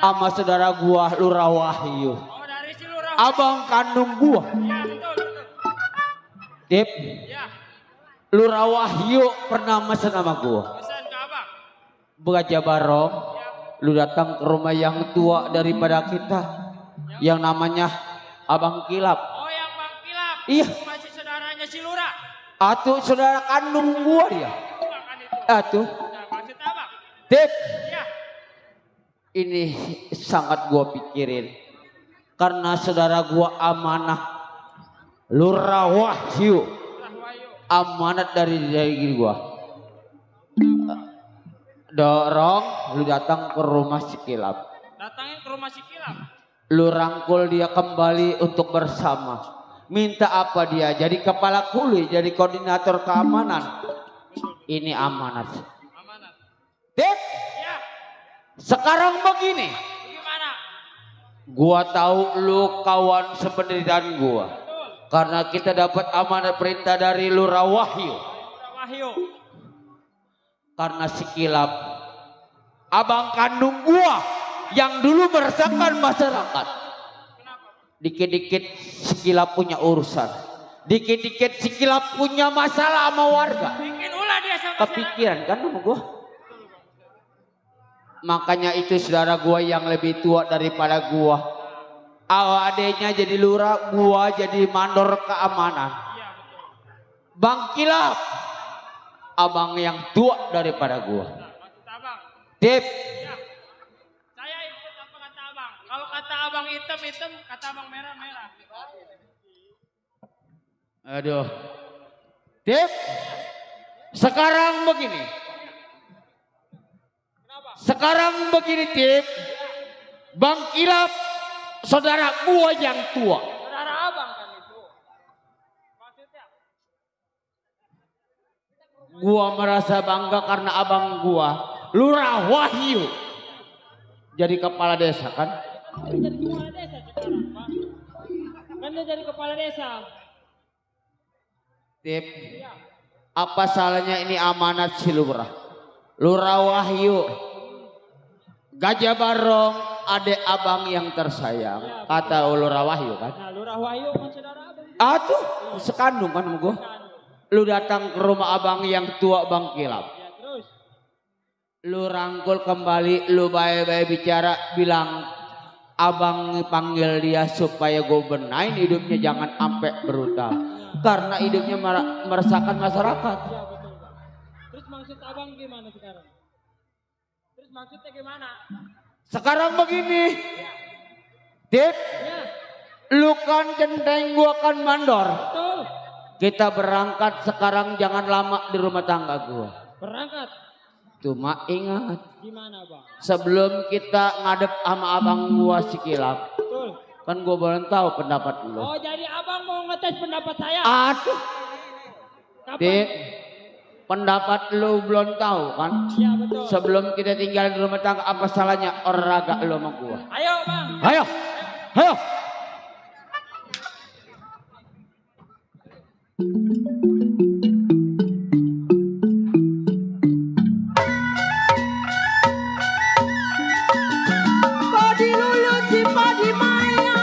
sama saudara gua Lurah Wahyu. Oh, dari si Lurah. Abang kandung gua. Iya, betul, betul. Tip. Iya. Lurah Wahyu pernah mesen sama gua. Pesan ke abang. Gajah Barong, lu datang ke rumah yang tua daripada kita, yang namanya Abang Kilap. Oh, yang Bang Kilap. Iya. Masih saudaranya si Lurah. Atuh saudara kandung gua dia. Bukan itu. Atuh. Nah, maksud abang? Tip. Iya. Ini sangat gua pikirin. Karena saudara gua amanah. Lurah Wahyu. Amanat dari gua. Dorong lu datang ke rumah si Kilap. Datangin ke rumah si Kilap. Lu rangkul dia kembali untuk bersama. Minta apa dia? Jadi kepala kuli, jadi koordinator keamanan. Ini amanat. Amanat. Tip. Iya. Sekarang begini. Gimana? Gua tahu lu kawan sependeritaan gua. Karena kita dapat amanat perintah dari Lurah Wahyu. Lurah Wahyu. Karena si Kilap abang kandung gua yang dulu meresahkan masyarakat. Dikit-dikit si Kilap punya urusan. Dikit-dikit si Kilap punya masalah sama warga. Bikin ulah dia sama Kepikiran kan sama gua. Makanya itu saudara gua yang lebih tua daripada gua. Adeknya jadi lurah, gua jadi mandor keamanan. Bang Kilap, abang yang tua daripada gua. Tip. Saya ikut apa kata abang. Kalau kata abang hitam, kata abang merah. Aduh. Tip. Sekarang begini. Sekarang begini Tip. Bang Kilap, saudara gua yang tua. Saudara abang kan itu. Maksudnya? Gua merasa bangga karena abang gua, Lurah Wahyu, jadi kepala desa kan? Jadi kepala desa sekarang, Pak. Kan dia jadi kepala desa. Tip, apa salahnya ini amanat si Lurah? Lurah Wahyu, Gajah Barong, adek abang yang tersayang, kata Lurah Wahyu kan? Nah, Lurah Wahyu kan saudara abang. Tuh, sekandung kan sama gua. Lu datang ke rumah abang yang tua Bang Kilap. Ya, terus. Lu rangkul kembali, lu baik-baik bicara, bilang abang panggil dia supaya gue benain hidupnya jangan sampai brutal. Karena hidupnya meresahkan masyarakat. Ya, betul, Pak. Terus maksud abang gimana sekarang? Terus maksudnya gimana? Sekarang begini. Tip, lu kan centeng, gua kan mandor. Betul. Kita berangkat sekarang, jangan lama di rumah tangga gua. Berangkat. Cuma ingat, Gimana bang? sebelum kita ngadep sama abang gua si Kilap, Betul. kan gua belum tahu pendapat lu. Oh jadi abang mau ngetes pendapat saya? Aduh, Kapan? Tip, pendapat lu belum tahu kan? Iya betul. Sebelum kita tinggal di rumah tangga, apa salahnya olahraga lu sama gua? Ayo bang. Ayo, ayo. Padi lulu si padi maya,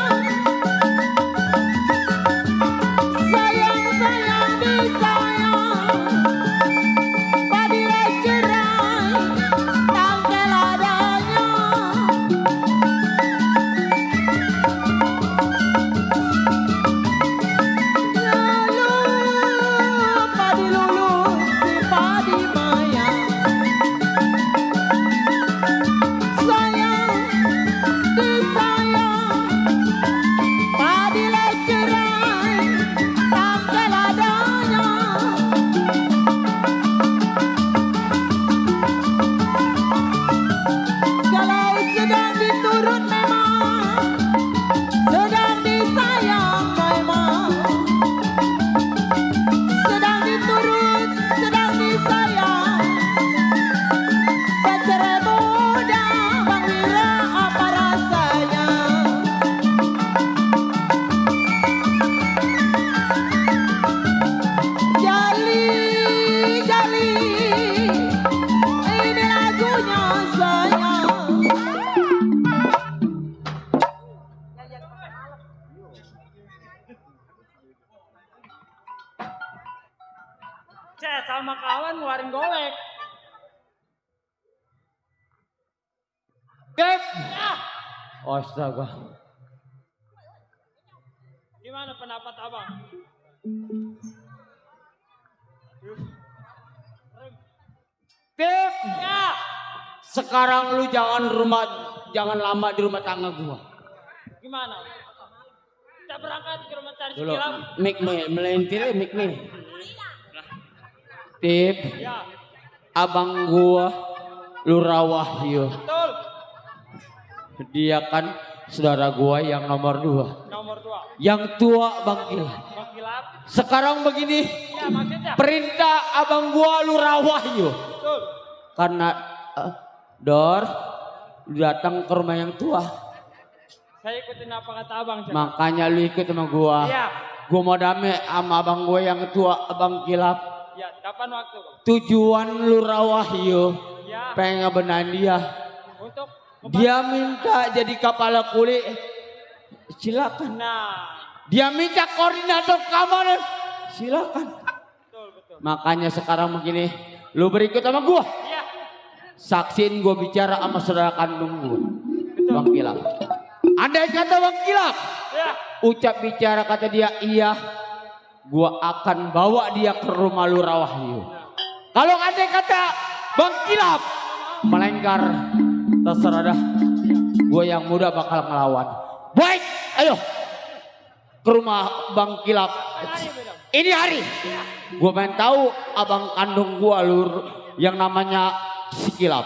sayang sayang disayang, padi lecerai tangkel adanya. Padi lulu si padi maya, sayang disayang, padi lecerai tangkel adanya. Kalau sedang diturut memang, sedang disayang memang, sedang diturut, sedang disayang. Pacar muda Bang Wira apa rasanya? Jali, jali, ini lagunya sayang. Cek sama kawan ngeluarin golek. Tip. Astaga. Gimana pendapat abang? Tip. Ya. Sekarang lu jangan lama di rumah tangga gua. Gimana? Kita berangkat ke rumah cari Dulu, Kilam. mik melintir mik nih. Tip, Ya. abang gua Lurah Wahyu. Betul. Dia kan saudara gua yang nomor 2. Nomor 2. Yang tua Bang Kilap. Bang Kilap. Sekarang begini, Ya maksudnya. perintah abang gua Lurah Wahyu. Betul. Karena Dor, lu datang ke rumah yang tua. Saya ikutin apa kata abang. Cek. Makanya lu ikut sama gua. Iya. Gua mau damai sama abang gua yang tua, Bang Kilap. Ya, kapan waktu bang? Tujuan Lurah Wahyu Ya. pengen ngebenahin dia. Untuk. Dia minta jadi kepala kulit, silakan. Nah. Dia minta koordinator keamanan, silakan. Betul betul. Makanya sekarang begini, lu berikut sama gua. Iya. Saksiin gua bicara sama saudara kandung gua, Bang Kilap. Andai kata Bang Kilap Ya. ucap bicara kata dia iya, gua akan bawa dia ke rumah Lurah Wahyu. Kalau andai kata Bang Kilap melengkar, terserah dah. Gue yang muda bakal ngelawan. Baik, ayo ke rumah Bang Kilap. Ini hari gue pengen tahu abang kandung gue lur yang namanya si Kilap.